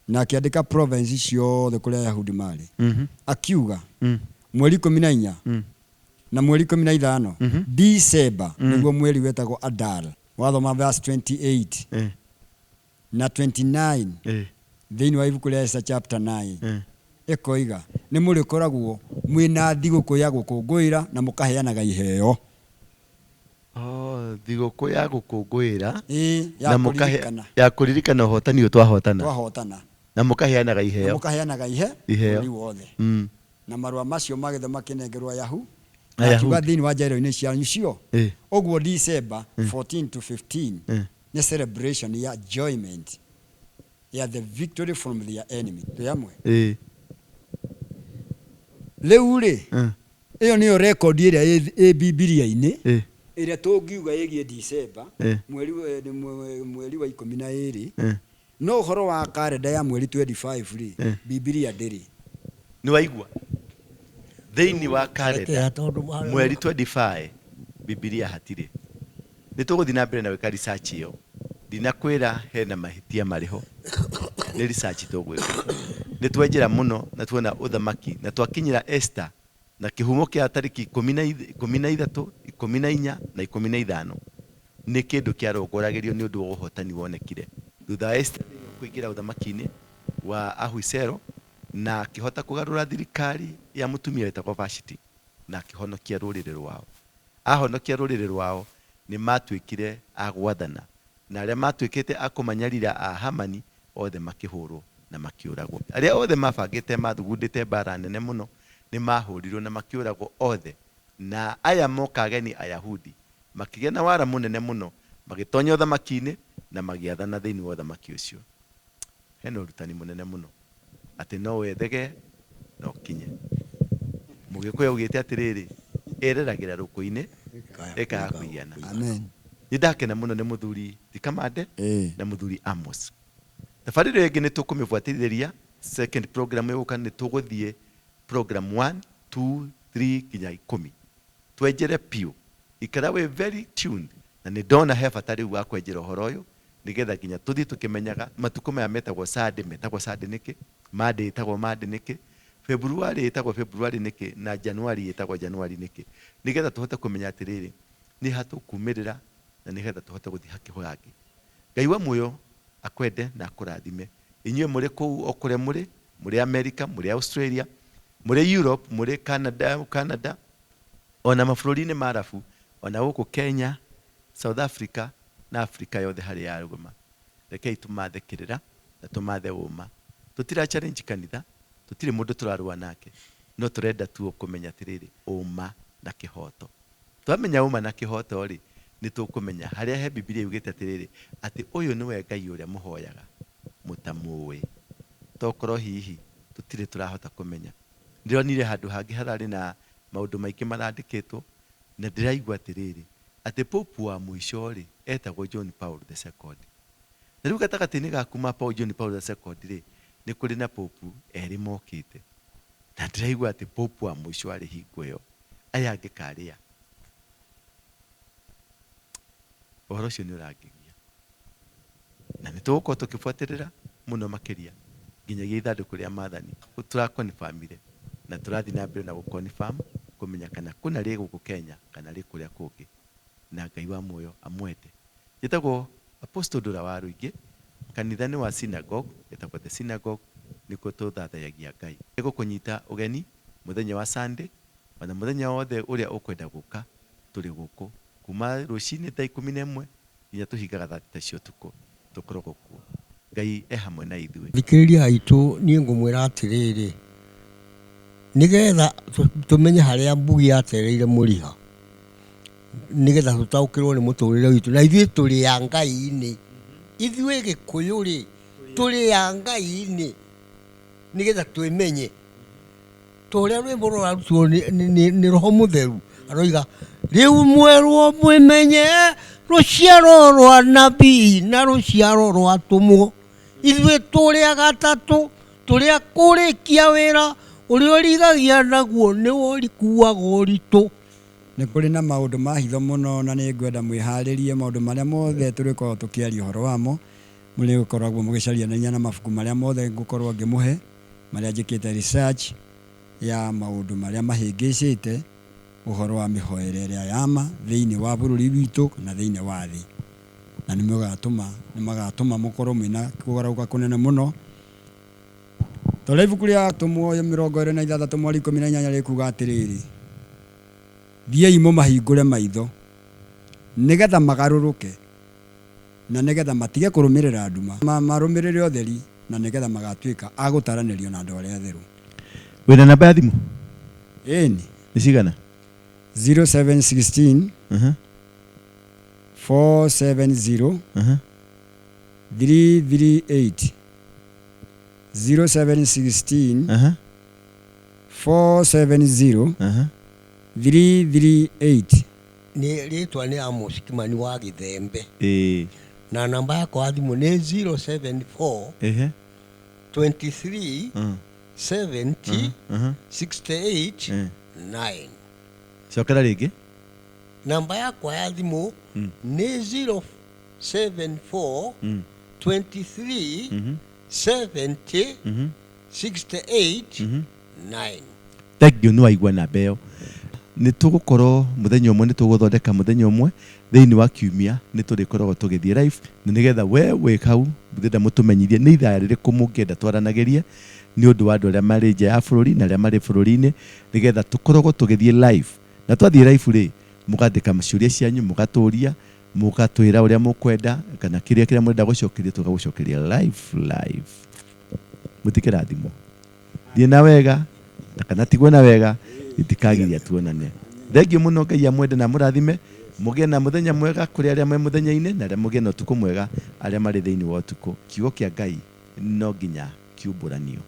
na akĩandĩka province ciothe kũrĩa Ayahudi marĩ, akiuga mweri 14 na mweri 15 December, nĩguo mweri wetagwo Adar, wathoma verse 28 na 29 thĩinĩ wa ibuku rĩa Esther chapter 9, ĩkoiga nĩ mũrĩkoragwo mwĩna thigũkũ ya gũkũngũĩra na mũkaheanaga iheo. Oh, thigũkũ ya gũkũngũĩra. Ĩĩ, ya na mũkahe kũririkana. Ya kũririkana ũhotani ũyũ twahotana. Twahotana. Na mũkaheanaga na iheo. Mũkaheanaga ihe Iheo. bũrũri wothe. Na marũa macio magĩtho makĩnengerwo Ayahu na Ayahudi. akiuga thĩinĩ wa njaĩro-inĩ cianyu cio ũguo December 14 to 15 nĩ celebration ya enjoyment ya the victory from their enemy. Twĩ hamwe? Ĩĩ. Rĩu rĩ, ĩyo nĩyo rekondi ĩrĩa ĩ Bibilia-inĩ ĩrĩa tũngiuga ĩgiĩ December, mweri nĩ mweri wa 12. No ũhoro wa karenda ya mweri 25 rĩ, Bibilia ndĩrĩ. Nĩ waigua thĩinĩ wa karenda Rekea tondũ mweri 25 Bibilia hatirĩ. Nĩ tũgũthiĩ na mbere na gwĩka research ĩyo. Ndinakwĩra hena mahĩtia marĩ ho, nĩ research tũgwĩka. Nĩ twenjera mũno na tuona ũthamaki na twakinyĩra Esther na kĩhumo kĩa tarĩki 13, 14 na 15 nĩ kĩndũ kĩarongoragĩrio nĩ ũndũ wa ũhotani wonekire thutha wa Esther kũingĩra ũthamaki-inĩ wa Ahasuero na akĩhota kũgarũra thirikari ya mũtumia wetagwo Vashti na akĩhonokia rũrĩrĩ rwao. Ahonokia rũrĩrĩ rwao nĩ matuĩkire a gwathana na arĩa matuĩkĩte a kũmanyarira a Hamani othe makĩhũrwo na makĩũragwo. Arĩa othe mabangĩte mathugundĩte mbara nene mũno nĩ mahũrirwo na makĩũragwo othe, na aya moka ageni Ayahudi makĩgĩa na wara mũnene mũno, magĩtonya ũthamaki-inĩ na magĩathana thĩinĩ wa ũthamaki ũcio. Hena ũrutani mũnene mũno atĩ no wethege na ũkinye. Mũgĩkũyũ augĩte atĩrĩrĩ, ĩreragĩra rũkũ-inĩ ĩkaga kũigana. Amen. Nĩ ndakena mũno nĩ mũthuri Tikamande na mũthuri Amos. Tabarĩra ĩyo ĩngĩ nĩ tũkũmĩbuatĩrĩria second program ĩgũka, nĩ tũgũthiĩ program 1 2 3 nginya 10 twenjere piũ. Ikara wĩ very tuned na nĩ ndona he bata rĩu wa kwenjera ũhoro ũyũ nĩgetha nginya tũthiĩ tũkĩmenyaga matukũ maya metagwo Sunday metagwo Sunday nĩkĩ, Monday ĩtagwo Monday nĩkĩ, February ĩtagwo February nĩkĩ na January ĩtagwo January nĩkĩ, nĩgetha tũhote kũmenya atĩrĩrĩ nĩ ha tũkumĩrĩra na nĩgetha tũhote gũthiĩ hakĩho hangĩ. Ngai wa muoyo akwende na akũrathime inyuĩ mũrĩ kũu o kũrĩa mũrĩ, mũrĩ America, mũrĩ Australia, mũrĩ Europe, mũrĩ Canada, ona mabũrũri-inĩ ma Arabu, ona gũkũ Kenya, South Africa na Africa yothe harĩa yarũgama. Rekei tũmathe kĩrĩra na tũmathe ũma. Tũtira challenge kanitha, tũtirĩ mũndũ tũrarũa nake, no tũrenda tu kũmenya atĩrĩrĩ, ũma na kĩhoto. Twamenya ũma na kĩhoto rĩ, nĩ tũkũmenya harĩa he Bibilia yugĩte atĩrĩrĩ, atĩ ũyũ nĩwe Ngai ũrĩa mũhoyaga mũtamũĩ. Tokorwo hihi tũtirĩ tũrahota kũmenya. Ndĩronire handũ hangĩ hararĩ na maũndũ maingĩ marandĩkĩtwo na ndĩraigua atĩrĩrĩ, atĩ Pope wa mũico rĩ, etagwo John Paul the Second. Na rĩu gatagatĩ-inĩ ga kuma Paul John Paul the Second rĩ, nĩ kũrĩ na Pope erĩ mokĩte. Na ndĩraigua atĩ Pope wa mũico arĩ hingo ĩyo, aya angĩ karĩa. Ũhoro ũcio nĩ ũrangegia. Na nĩ tũgũkorwo tũkĩbuatĩrĩra mũno makĩria nginyagia ithandũkũ rĩa maathani. Tũrakonfirmire na tũrathiĩ na mbere na gũconfirm kũmenya kana kũna rĩ gũkũ Kenya kana rĩ kũrĩa kũngĩ. Na Ngai wa muoyo amwende. Njĩtagwo Apostle Ndũra wa Rũingĩ, kanitha nĩ wa synagogue, ĩtagwo The Synagogue, nĩkuo tũthathayagia Ngai. Nĩngũkũnyita ũgeni mũthenya wa Sunday. Ona mũthenya wothe ũrĩa ũkwenda gũka tũrĩ gũkũ kuma rũcinĩ thaa 11 nginya tũhingaga thaa 3 cia ũtukũ, tũkoragwo kuo. Ngai e hamwe na ithuĩ. Thikĩrĩria aitũ, niĩ ngũmwĩra atĩrĩrĩ, nĩgetha tũmenye harĩa mbugi yatereire mũriha, nĩgetha tũtaũkĩrwo nĩ mũtũrĩre witũ, na ithuĩ tũrĩ a Ngai-inĩ. Ithuĩ Gĩkũyũ rĩ, tũrĩ a Ngai-inĩ, nĩgetha twĩmenye. Ta ũrĩa rwĩmbo rũrarutirwo nĩ Roho Mũtheru, aroiga, rĩu mwerwo mwĩmenye rũciaro rwa nabii na rũciaro rwa atũmwo. Ithuĩ tũrĩ a gatatũ, tũrĩ a kũrĩkia wĩra ũrĩa ũrigagia naguo nĩwe ũrikuaga ũritũ. Nĩ kũrĩ na maũndũ ma hitho mũno na nĩ ngwenda mwĩharĩrie maũndũ marĩa mothe tũrĩkoragwo tũkĩaria ũhoro wamo. Mũrĩkoragwo mũgĩcarianagia na mabuku marĩa mothe ngũkorwo ngĩmũhe, marĩa njĩkĩte research ya maũndũ marĩa mahĩngĩcĩte ũhoro wa mĩhoere ĩrĩa ya ma thĩinĩ wa bũrũri witũ na thĩinĩ wa thĩ. Na nĩ magatũma mũkorwo mwĩna kũgarũrũka kũnene mũno. Ta ũrĩa ibuku rĩa Atũmwo 26 mweri 18 rĩkuga atĩrĩrĩ, thiĩi mũmahingũre maitho nĩgetha magarũrũke na nĩgetha matige kũrũmĩrĩra nduma, marũmĩrĩre ũtheri, na nĩgetha magatuĩka a gũtaranĩrio na andũ arĩa atheru. Wĩna namba ya thimũ? Ĩni. Nĩ cigana? 0716 470 338. 0716 470 338. Nĩ rĩtwa nĩ Amos Kimani wa Gĩthembe. Na namba yakwa ya thimũ nĩ 074 23 70 68 9. Cokera rĩngĩ. Namba yakwa ya thimũ nĩ 074 23 70 68 9. Thank you, nĩ waigua namba ĩyo. Nĩ tũgũkorwo mũthenya ũmwe, nĩ tũgũthondeka mũthenya ũmwe thĩinĩ wa kiumia, nĩ tũrĩkoragwo tũgĩthiĩ live, na nĩgetha we wĩ hau ndĩrenda mũtũmenyithie nĩ ithaa rĩrĩkũ mũngĩenda twaranagĩrie, nĩ ũndũ wa andũ arĩa marĩ nja ya bũrũri na arĩa marĩ bũrũri-inĩ, nĩgetha tũkoragwo tũgĩthiĩ live. Na twathiĩ live rĩ, mũgandĩka ciũria cianyu, mũgatũria, mũgatwĩra ũrĩa mũkwenda, kana kĩrĩa kĩrĩa mũrenda gũcokeria, tũgagũcokeria live live. Mũtikĩrathimwo. Thiĩ na wega, na kana tigwo na wega, itikagiria tuonane. Thengiũ mũno, Ngai amwende na amũrathime. Mũgĩe na mũthenya mwega kũrĩ arĩa me mũthenya-inĩ, na arĩa mũgĩe na ũtukũ mwega arĩa marĩ thĩinĩ wa ũtukũ. Kiugo kĩa Ngai no nginya kiumbũranio.